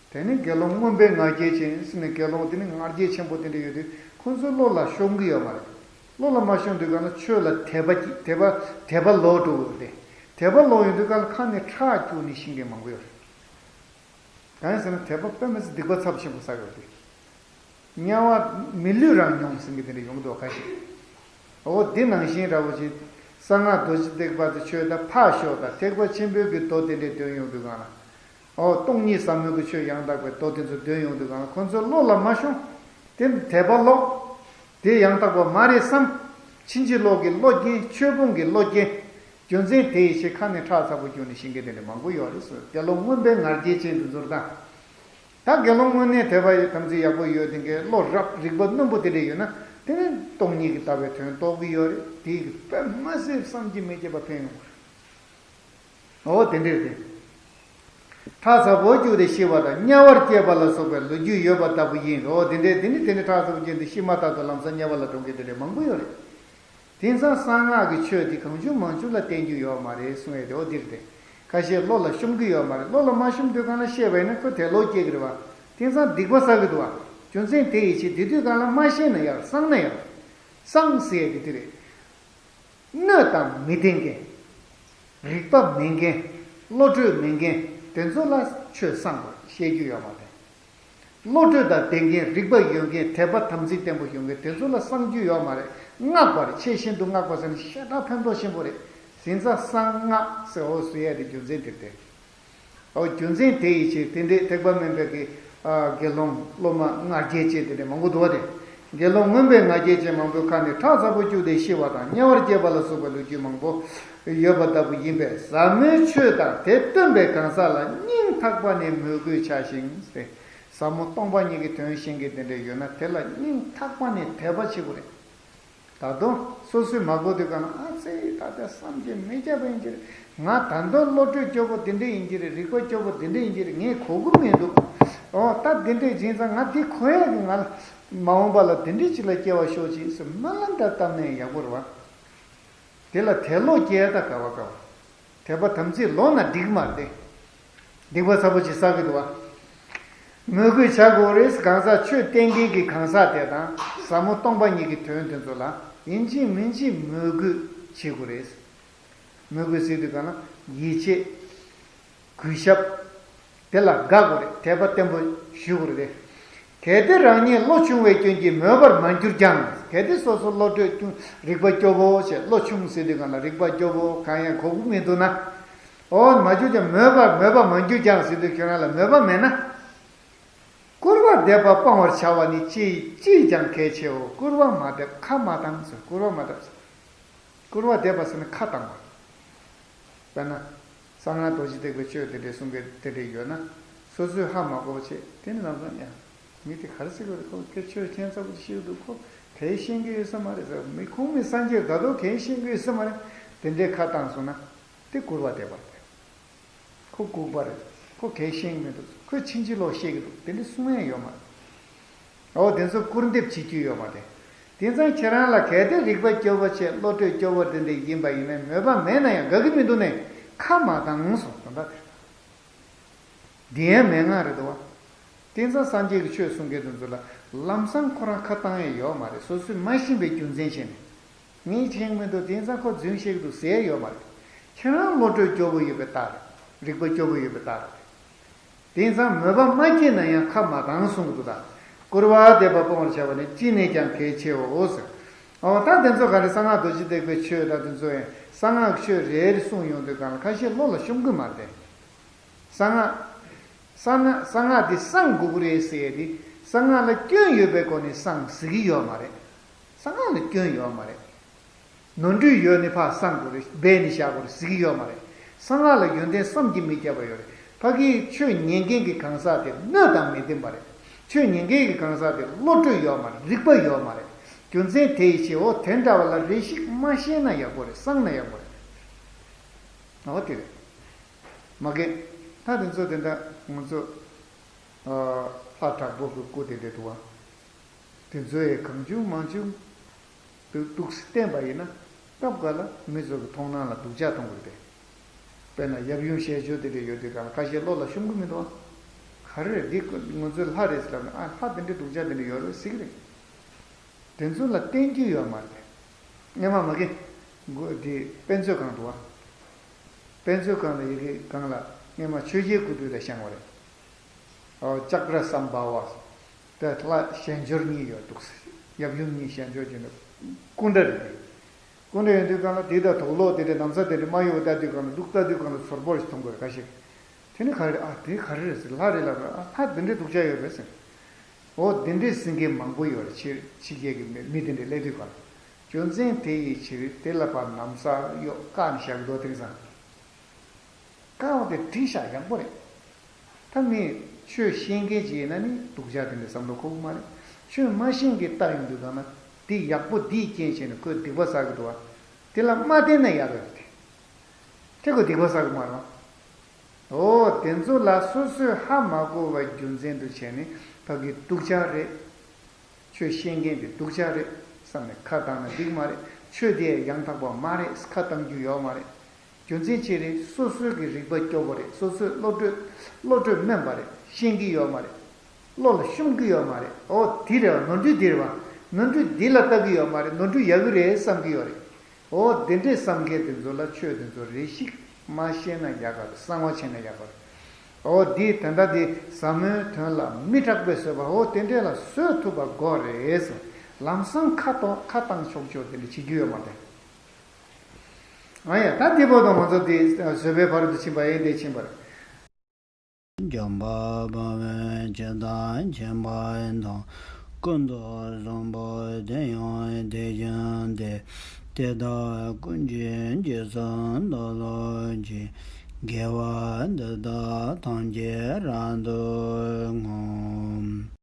དེ་ནི་དགེ་སློང་རྔོན་པའི་ང་རྒྱལ་ཅན་ཟེར་ནས་དགེ་སློང་དེ་ནི་ང་རྒྱལ་ཆེན་པོ་དེ་འདྲ་ཡོད་དུས་ཁོང་ཚོའི་བློ་ལ་ཤོང་གི་ཡོད་མ་རེད། བློ་ལ་མ་ཤོང་དུས་གང་ལ་ཆོས་ལ་དད་པ་དད་པ་དད་པ་ལོག་འགྲོ་གི་རེད། དད་པ་ལོག་ཡོང་དུས་གང་ལ་ཁ་ནས་ཁྲག་སྐྱུག་ནས་ཤི་མཁན་མང་པོ་ཡོད་རེད། གང་ཡིན་ཟེར་ན་དད་པ་དཔེ་མི་སྲིད་སྡིག་པ་ཚབས་ཆེན་པོ་བསགས་ཡོད་དེ། དམྱལ་བ་མི་ལུས་རང་མྱོང་ཟེར་མཁན་དེ་འདྲ་ཡོང་གི་འདུག་ཁ་ཤས། འོ་དེ་ནང་བཞིན་འདྲ་བོ་ཅིག་གསང་སྔགས་རྡོ་རྗེ་ཐེག་པ་དེ་ཆོས་དང་ཕར་ཞོག་དང་། ཐེག་པ་ཆེན་པོའི་གི་མདོ་དེ་འདྲའི་འདོན་ཡོང་དུས་གང་ལ། འོ་སྟོང་ཉིད་ཟབ་མོའི་གི་ཆོས་ཡང་དག་པའི་མདོ་དེ་ཚོ་འདོན་ཡོང་དུས་གང་ལ་ཁོ་ཚོའི་བློ་ལ་མ་ཤོང་། དེ་དད་པ་ལོག་དེ་ཡང་དག་པ་མ་རེད་བསམ། ཕྱིན་ཅི་ལོག་གི་བློ་སྐྱེ། ཆོས་སྤོང་གི་བློ་སྐྱེ། རྒྱུ་མཚན་དེ་ཡི་ཕྱིར་ཁ་ནས་ཁྲག་ཚ་པོ་སྐྱུག་ནས་ཤི་མཁན་དེ་འདྲ་མང་པོ་ཡོད་རེད་ཟེར། དགེ་སློང་རྔོན་པའི་ང་རྒྱལ་ཅན་དེ་ཚོར་ད། ད་དགེ་སློང་དངོས་གནས་དད་པ་དམ་ཚིག་ཡག་པོ་ཡོད་དེ་འདྲའི་བློ་རབ་རིག་པ་རྣོན་པོ་དེ་འདྲ་ཡོད་ན་དེ་ནི་སྟོང་ཉིད་ཀྱི་ལྟ་བའི་དོན་རྟོགས་ཀྱི་ཡོད་རེད། དེ་གི་དཔེ་མ་སྲིད་བསམ་གྱིས་མི་ཁྱབ་པ་ཕན་ཡོང་གི་རེད། འོ་དེ་འདྲས་རེད། ཁྲག་ཚ་པོ་སྐྱུགས་ཏེ་ཤི་བ་དང་དམྱལ་བར་སྐྱེས་པ་ལ་སོགས་པའི་ལོ་རྒྱུས་ཡོད་པ་ལྟ་བུ་ཡིན། འོ་དེ་འདྲས་དེ་ནི་དེ་ནི་ཁྲག་ཚ་པོ་སྐྱུགས་ཏེ་ཤི་མ་ཐག་ཏུ་ལམ་སང་དམྱལ་བ་ལ་འགྲོ་མཁན་དེ་འདྲས་མང་པོ་ཡོད་རེད། དེང་སང་གསང་སྔགས་ཀྱི་ཆོས་དེ་གང་བྱུང་མང་བྱུང་ལ་བསྟན་རྒྱུ་ཡོད་མ་རེད་གསུང་ཡས་དེ་འོ་འདིར་དེ། ཁ་ཤས་བློ་ལ་ཤོང་གི་ཡོད་མ་རེད། བློ་ལ་མ་ཤོང་དུས་གང་ལ་བཤད་པ་ཡིན་ན་ཁོ་དེ་ལོག་སྐྱེ་གི་རེད་བ། དེང་སང་སྡིག་པ་བསགས་གི་འདུག་བ། རྒྱུ་མཚན་དེ་ཡི་ཕྱིར་དེ་དུས་གང་ལ་མ་ཤེས་ན་ཡག་གསང་ན་ཡག་གསང་ཟེར་ཡས་དེ་དེ་རེད། སྣོད་དང་མི་ལྡན་མཁན། རིག་པ་མེད་མཁན། བློ་གྲོས་མེད་མཁན་དེ་ཚོ་ལ་ཆོས་གསང་དགོས་བཤད་རྒྱུ་ཡོད་མ་རེད། བློ་གྲོས་དང་ལྡན་མཁན། རིག་པ་ཡོད་མཁན། དད་པ་དམ་ཚིག་བརྟན་པོ་ཡོད་མཁན་དེ་ཚོ་ལ་གསང་རྒྱུ་ཡོད་མ་རེད། སྔགས་པ་རེད། ཆེས་ཤིན་ཏུ་སྔགས་པ་ཟེར་ན་ཤ་ཁྲག་ཕན་ཐོགས་ཆེན་པོ་རེད། ཟིན་ཚ་གསང་སྔགས་ཟེར་འོ་ཟེར་ཡས་དེ་རྒྱུ་མཚན་དེ་རེད། འོ་རྒྱུ་མཚན་དེ་ཡི་ཕྱིར་དེ་འདྲའི་ཐེག་པ་དམན་པའི་གི་ཨ་དགེ་སློང་སློབ་མ་ང་རྒྱལ་ཅན་དེ་འདྲ་མང་པོ་འདུག་བ་དེ། དགེ་སློང་རྔོན་པའི་ང་རྒྱལ་ཅན་མང་པོའི་ཁ་ནས་ཁྲག་ཚ་པོ་སྐྱུགས་ཏེ་ཤི་བ་དང་དམྱལ་བར་སྐྱེས་པ་ལ་སོགས་པའི་ལོ་རྒྱུས་མང་པོ་ཡོད་པ་ལྟ་བུ་ཡིན་པས་ཟབ་མོའི་ཆོས་དང་དེ་སྟོན་པའི་གང་ཟག་ལ་སྙིང་ཐག་པ་ནས་མོས་གུས་བྱ་ཞིང་ཟེར། ཟབ་མོ་སྟོང་པ་ཉིད་ཀྱི་དོན་ཤེས་མཁན་དེ་འདྲ་ཡོད་ན་དེ་ལ་སྙིང་ཐག་པ་ནས་དད་པ་བྱེད་དགོས་རེད། ད་དུང་སོ་སོས་མ་གོ་དུས་གང་ལ་ཨ་ཙི་ད་ལྟ་བསམ་གྱིས་མི་ཁྱབ་པ་ཡིན་གྱི་རེད། ང་ད་དུང་བློ་གྲོས་སྐྱོ་པོ་འདི་འདྲ་ཡིན་གྱི་རེད། རིག་པ་སྐྱོ་པོ་འདི་འདྲ་ཡིན་གྱི་རེད། ངས་གོ་གི་མི་འདུག་འོ་ད་འདི་འདྲ་ཡིན་ཙང་ང་འདི་གོ་ཡག་གི་ང་ལ་མ་འོངས་པ་ལ་འདི་འདྲ་ཅིག་ལ་སྐྱེ་བ་ཤོག་ཅིག་ཟེར་སྨོན་ལམ་འདྲ་བཏབ་ན་ཡག་པོ་རེད་བ། དེ་ལ་དད་ལོག་སྐྱེ་ད་ག་བ་ག་བ། དད་པ་དམ་ཚིག་ལོག་ན་འགྲིག་མ་རེད། སྡིག་པ་ཚ་པོ་ཅིག་བསགས་ཀྱི་འདུག་བ། མོས་གུས་བྱ་དགོས་རེད། གང་ཟག་ཆོས་བསྟན་མཁན་གྱི་གང་ཟག་དེ་དང་ཟབ་མོ་སྟོང་པ་ཉིད་ཀྱི་དོན་དེ་ཚོ་ལ་ཡིན་གཅིག་མིན་གཅིག་མོས་གུས་བྱེད་དགོས་རེད། མོས་གུས་ཟེར་དུས་གང་ལ་ཡིད་ཆེས། གུས་ཞབས། དེ་ལ་དགའ་དགོས་རེད། དད་པ་བརྟན་པོ་ཞུ་དགོས་རེད། གལ་ཏེ་རང་ཉིད་བློ་ཆུང་བའི་སྐྱོན་གྱིས་མོས་པར་མ་གྱུར་ཀྱང་། གལ་ཏེ་སོ་སོ་བློ་གྲོས་ཆུང་། རིག་པ་སྐྱོ་བོ་བྱས། བློ་ཆུང་ཟེར་དུས་གང་ལ་རིག་པ་སྐྱོ་བོ་གང་ཡང་གོ་གི་མི་འདུག་ན། འོ་མ་གྱུར་ཀྱང་མོས་པ་མོས་པ་མ་གྱུར་ཀྱང་ཟེར་དུས་ཁྱོད་རང་ལ་མོས་པ་མེད་ན། སྐུར་བ་འདེབས་པ་སྤང་བར་བྱ་བ་ནི། ཅིས་ཅིས་ཀྱང་གལ་ཆེའོ། སྐུར་བ་མ་འདེབས་ཁ་མ་བཏང་ཟེར། སྐུར་བ་མ་འདེབས་ཟེར། སྐུར་བ་འདེབས་པ་ཟེར་ན་ཁ་བཏང་བ། དཔེར་ན། གསང་སྔགས་རྡོ་རྗེ་ཐེག་པའི་ཆོས་དེ་འདྲའི་གསུང་མཁན་དེ་འདྲའི་ཡོད་ན། སོ་སོས་ཧ་མ་གོ་བ་བྱས་དེ་ནི་ལམ་སང་ཡང་། མི་དེ་ག་རེ་ཟེར་གི་རེད། ཁོ་སྐད་ཆ་ཁྱད་མཚར་པོ་ཞིག་འདུག་ཁོ་གལ་ཤེས་ཀྱི་ཡོད་ས་མ་རེད་ཟེར། མི་ཁུངས་མེད་སངས་རྒྱས་དགའ་ཏོག་གལ་ཤེས་ཀྱི་ཡོད་ས་མ་རེད། དེ་འདྲའི་ཁ་བཏང་སོང་ན་དེ་སྐུར་བ་འདེབས་པ་རེད། ཁོ་ལྐུགས་པ་རེད། ཁོ་གལ་ཤེས་ཀྱི་མི་འདུག་ཁོས་ཕྱིན་ཅི་ལོག་བཤད་ཀྱི་འདུག་དེ་འདྲ་གསུང་ཡས་ཡོད་མ་རེད། འོ་དེ་ཚོ་སྐུར་འདེབས་བྱེད་རྒྱུ་ཡོད་མ་རེད། དེང་སང་ཁྱེད་རང་ལ་གལ་ཏེ་རིག་པ་སྐྱོ་བོ་བྱས་བློ་གྲོས་སྐྱོ་བོ་དེ་འདྲ་ཡིན་པ་ཡིན་ན་མོས་པ་མེད་ན་ཡང་དགའ་གི་མི་འདུག་ནས་ཁ་མ་བཏང་སོང་དོན་དག་དེ་རེད། འདི་ཡང་མན་ངག་རེད་དོ། དེང་སང་སངས་རྒྱས་ཀྱི་ཆོས་གསུང་མཁན་དེ་ཚོ་ལ་ལམ་སང་ཁོ་རང་ཁ་བཏང་ཡས་ཡོད་མ་རེད། སོ་སོས་མ་ཤེས་པའི་རྒྱུ་མཚན་བྱས་ནས། ངས་མཁྱེན་མི་འདུག་དེང་སང་ཁོ་རྫུན་བཤད་ཀྱི་འདུག་ཟེར་ཡས་ཡོད་མ་རེད། ཁྱེད་རང་བློ་གྲོས་སྐྱོ་བོ་ཡོད་པའི་རྟགས་རེད། རིག་པ་སྐྱོ་བོ་ཡོད་པའི་རྟགས་རེད། དེང་སང་མོས་པ་མ་སྐྱེས་ན་ཡང་ཁ་མ་བཏང་གསུང་གི་འདུག་ད་སྐུར་བ་འདེབས་པ་སྤོང་བར་བྱ་བ་ནི་ཅི་ནས་ཀྱང་གལ་ཆེའོ་ཟེར། འོ་ད་དེ་ཚོ་ག་རེ་གསང་སྔགས་རྡོ་རྗེ་ཐེག་པའི་ཆོས་ད་དེ་ཚོ་ཡང་གསང་སྔགས་ཆོས་རེ་རེ་གསུང་ཡོང་དུས་གང་ལ་ཁ་ཤས་བློ་ལ་ཤོང་གི་མ་རེད། གསང་སྔགས། གསང་སྔགས་གསང་སྔགས་འདི་གསང་དགོས་ཀྱི་རེད་ཟེར་ཡས་དེ་གསང་སྔགས་ལ་སྐྱོན་ཡོད་པའི་སྒོ་ནས་གསང་ཟེར་གྱི་ཡོད་མ་རེད། གསང་སྔགས་ལ་སྐྱོན་ཡོད་མ་རེད། ནོར་འཁྲུལ་ཡོད་ནི་ཕར་གསང་དགོས་རེད། སྦས་ནས་བཞག་དགོས་རེད་ཟེར་གྱི་ཡོད་མ་རེད། གསང་སྔགས་ལ་ཡོན་ཏན་བསམ་གྱིས་མི་ཁྱབ་པ་ཡོད་རེད། ཕ་གིའི་ཆོས་ཉན་མཁན་གྱི་གང་ཟག་དེ་སྣོད་དང་མི་ལྡན་པ་རེད། ཆོས་ཉན་མཁན་གྱི་གང་ཟག་དེ་བློ་གྲོས་ཡོད་མ་རེད། རིག་པ་ཡོད་མ་རེད། རྒྱུ་མཚན་དེ་ཡི་ཕྱིར་འོ་དེ་འདྲ་བ་ལ་རེ་ཞིག་མ་ཤེས་ན་ཡག་པོ་རེད། གསང་ན་ཡག་པོ་རེད། འོ་དེ་རེད། མ་གི། ད་དེ་ཚོ་དེ་འདྲ་ང་ཚོ་ཨ་ལྷ་དྲག་པོ་གི་སྐུ་དེ་འདྲ་འདུག་བ། དེ་ཚོ་ཡི་གང་བྱུང་མང་བྱུང་དུ་འདུག་སེ་བསྟན་པ་ཡིན་ན་སྐབས་འགའ་ལ་མི་ཚོ་གི་མཐོང་སྣང་ལ་སྡུག་ཅག་གཏོང་གི་རེད་དེ། དཔེར་ན་ཡབ་ཡུམ་ཞལ་སྦྱོར་དེ་འདྲ་ཡོད་དུས་གང་ལ་ཁ་ཤས་བློ་ལ་ཤོང་གི་མི་འདུག་བ། ག་རེ་རེད་འདི་ང་ཚོའི་ལྷ་རེད་ཟེར་ལབ་ན་ཨ་ལྷ་དེ་འདྲ་སྡུག་ཅག་དེ་འདྲ་ཡོད་རེད་ཟེར་གི་རེད། དེ་ཚོ་ལ་བསྟན་རྒྱུ་ཡོད་མ་རེད། སྔས་མ་མ་གི། འདི་དཔེ་མཛོད་ཁང་འདུག་བ། དཔེ་མཛོད་ཁང་ལ་ཡི་གེ་སྒང་ལ་སྔས་མ་ཆོས་རྒྱལ་སྐུ་དུས་ལ་བཞེངས་པ་རེད། ཨོ་ལྕགས་ར་སམ་བྷ་བ། དེ་ལ་ཞལ་སྦྱོར་གཉིས་ཡོད་འདུག་ཡབ་ཡུམ་གཉིས་ཞལ་སྦྱོར་བྱས་ནས་སྐུ་འདྲ་རེད། སྐུ་འདྲ་ཡོད་དུས་སྒང་ལ་དེ་དང་དོག་ལོག་དེ་འདྲ་ན་བཟའ་དེ་འདྲ་མ་ཡོང་བ་ལྟ་དུས་སྒང་ལ་འདུག་ལྟ་དུས་སྒང་ལ་ཚོར་པོ་ཞིག་མཐོང་དགོས་རེད་ཁ་ཤས། དེ་ནི་ག་རེ་རེད། ཨ་དེ་ག་རེ་རེད་ཟེར། ལྷ་རེད་ལབ་ར། ཨ་ལྷ་དེ་འདྲའི་སྡུག་ཅག་ཡོད་རེད་ཟེར། འོ་དེ་འདྲའི་ཟེར་མཁན་མང་པོ་ཡོད་རེད། ཕྱི་ཕྱི་རྒྱལ་གྱི་མི་མི་དེ་འདྲའི་སླེབས་དུས་སྒང་ལ། རྒྱུ་མཚན་དེ་ཡི་ཕྱིར་དེ་ལ་ཕར་ན་བཟའ་གཡོག་བཀག་ནས་བཞག་གི་འདུག་དེང་སང་། བཀག་པ་དེ་འགྲིག་ཤག་ཡག་པོ་རེད། ད་མི་ཆོས་ཤེས་མཁན་ཅིག་ཡིན་ན་ནི་སྡུག་ཅག་དེ་འདྲ་བསམ་བློ་འཁོར་གི་མ་རེད། ཆོས་མ་ཤེས་མཁན་ལྟ་ཡོང་དུས་སྒང་ལ་འདི་ཡག་པོ་འདིའི་རྐྱེན་བྱས་ནས་ཁོས་སྡིག་པ་བསགས་ཀྱི་འདུག་བ། དེ་ལ་མ་བརྟེན་ན་ཡག་གི་རེད་དེ། དེ་ཁོས་སྡིག་པ་བསགས་ཀྱི་མ་རེད་བ། འོ་དེ་ཚོ་ལ་སོ་སོས་ཧ་མ་གོ་བའི་རྒྱུ་མཚན་དུ་བྱས་ནས་ཕ་གི་སྡུག་ཅག་རེད། ཆོས་ཤེས་མཁན་དེ་སྡུག་ཅག་རེད་བསམ་ནས་ཁ་བཏང་ན་འགྲིག་མ་རེད། ཆོས་དེ་ཡང་དག་པ་མ་རེད་ཁ་བཏང་རྒྱུ་ཡོད་མ་རེད། རྒྱུ་མཚན་ཅི་རེད། སོ་སོའི་གི་རིག་པ་སྐྱོ་པོ་རེད། སོ་སོའི་བློ་གྲོས་བློ་གྲོས་དམན་པ་རེད། ཤེས་ཀྱི་ཡོད་མ་རེད། བློ་ལ་ཤོང་གི་ཡོད་མ་རེད། འོ་དེ་རེད་བ། ནོར་འཁྲུལ་དེ་རེད་བ། ནོར་འཁྲུལ་འདི་ལ་ལྟ་གི་ཡོད་མ་རེད། ནོར་འཁྲུལ་ཡག་གི་རེད་བསམ་གི་ཡོད་རེད། འོ་དེ་འདྲས་བསམ་མཁན་དེ་ཚོ་ལ་ཆོས་དེ་ཚོ་རེ་ཞིག་མ་ཤེས་ན་ཡག་ག་རེད། གསང་བ་བྱས་ན་ཡག་ག་རེད། འོ་འདི་ད་ལྟ་འདི་ཟབ་མོའི་དོན་ལ་མི་སྐྲག་པའི་བཟོད་པ་འོ་དེ་འདྲས་ལ་བཟོད་ཐུབ་པ་དགོས་རེད་ཟེར། ལམ་སང་ཁ་གཏོང་ཁ་བཏང་ཆོག་ཆོག་དེ་འདྲས་བྱེད་རྒྱུ་ཡོད་མ་རེད། ཨ་ཡ་ད་དེ་བར་དུ་ང་ཚོ་དེ་བཟོད་པའི་བར་དུ་ཕྱིན་པ་ཡིན། དེ་ཕྱིན་པ་རེད། འཇམ་དཔལ་དཔའ་བོས་ཇི་ལྟར་མཁྱེན་པ་དང་། ཀུན་ཏུ་བཟང་པོ་དེ་ཡང་དེ་བཞིན་ཏེ། དེ་དག་ཀུན་གྱི་རྗེས་སུ་བདག་སློབ་ཅིང་། དགེ་བ་འདི་དག་ཐམས་ཅད་རབ་ཏུ་བསྔོ།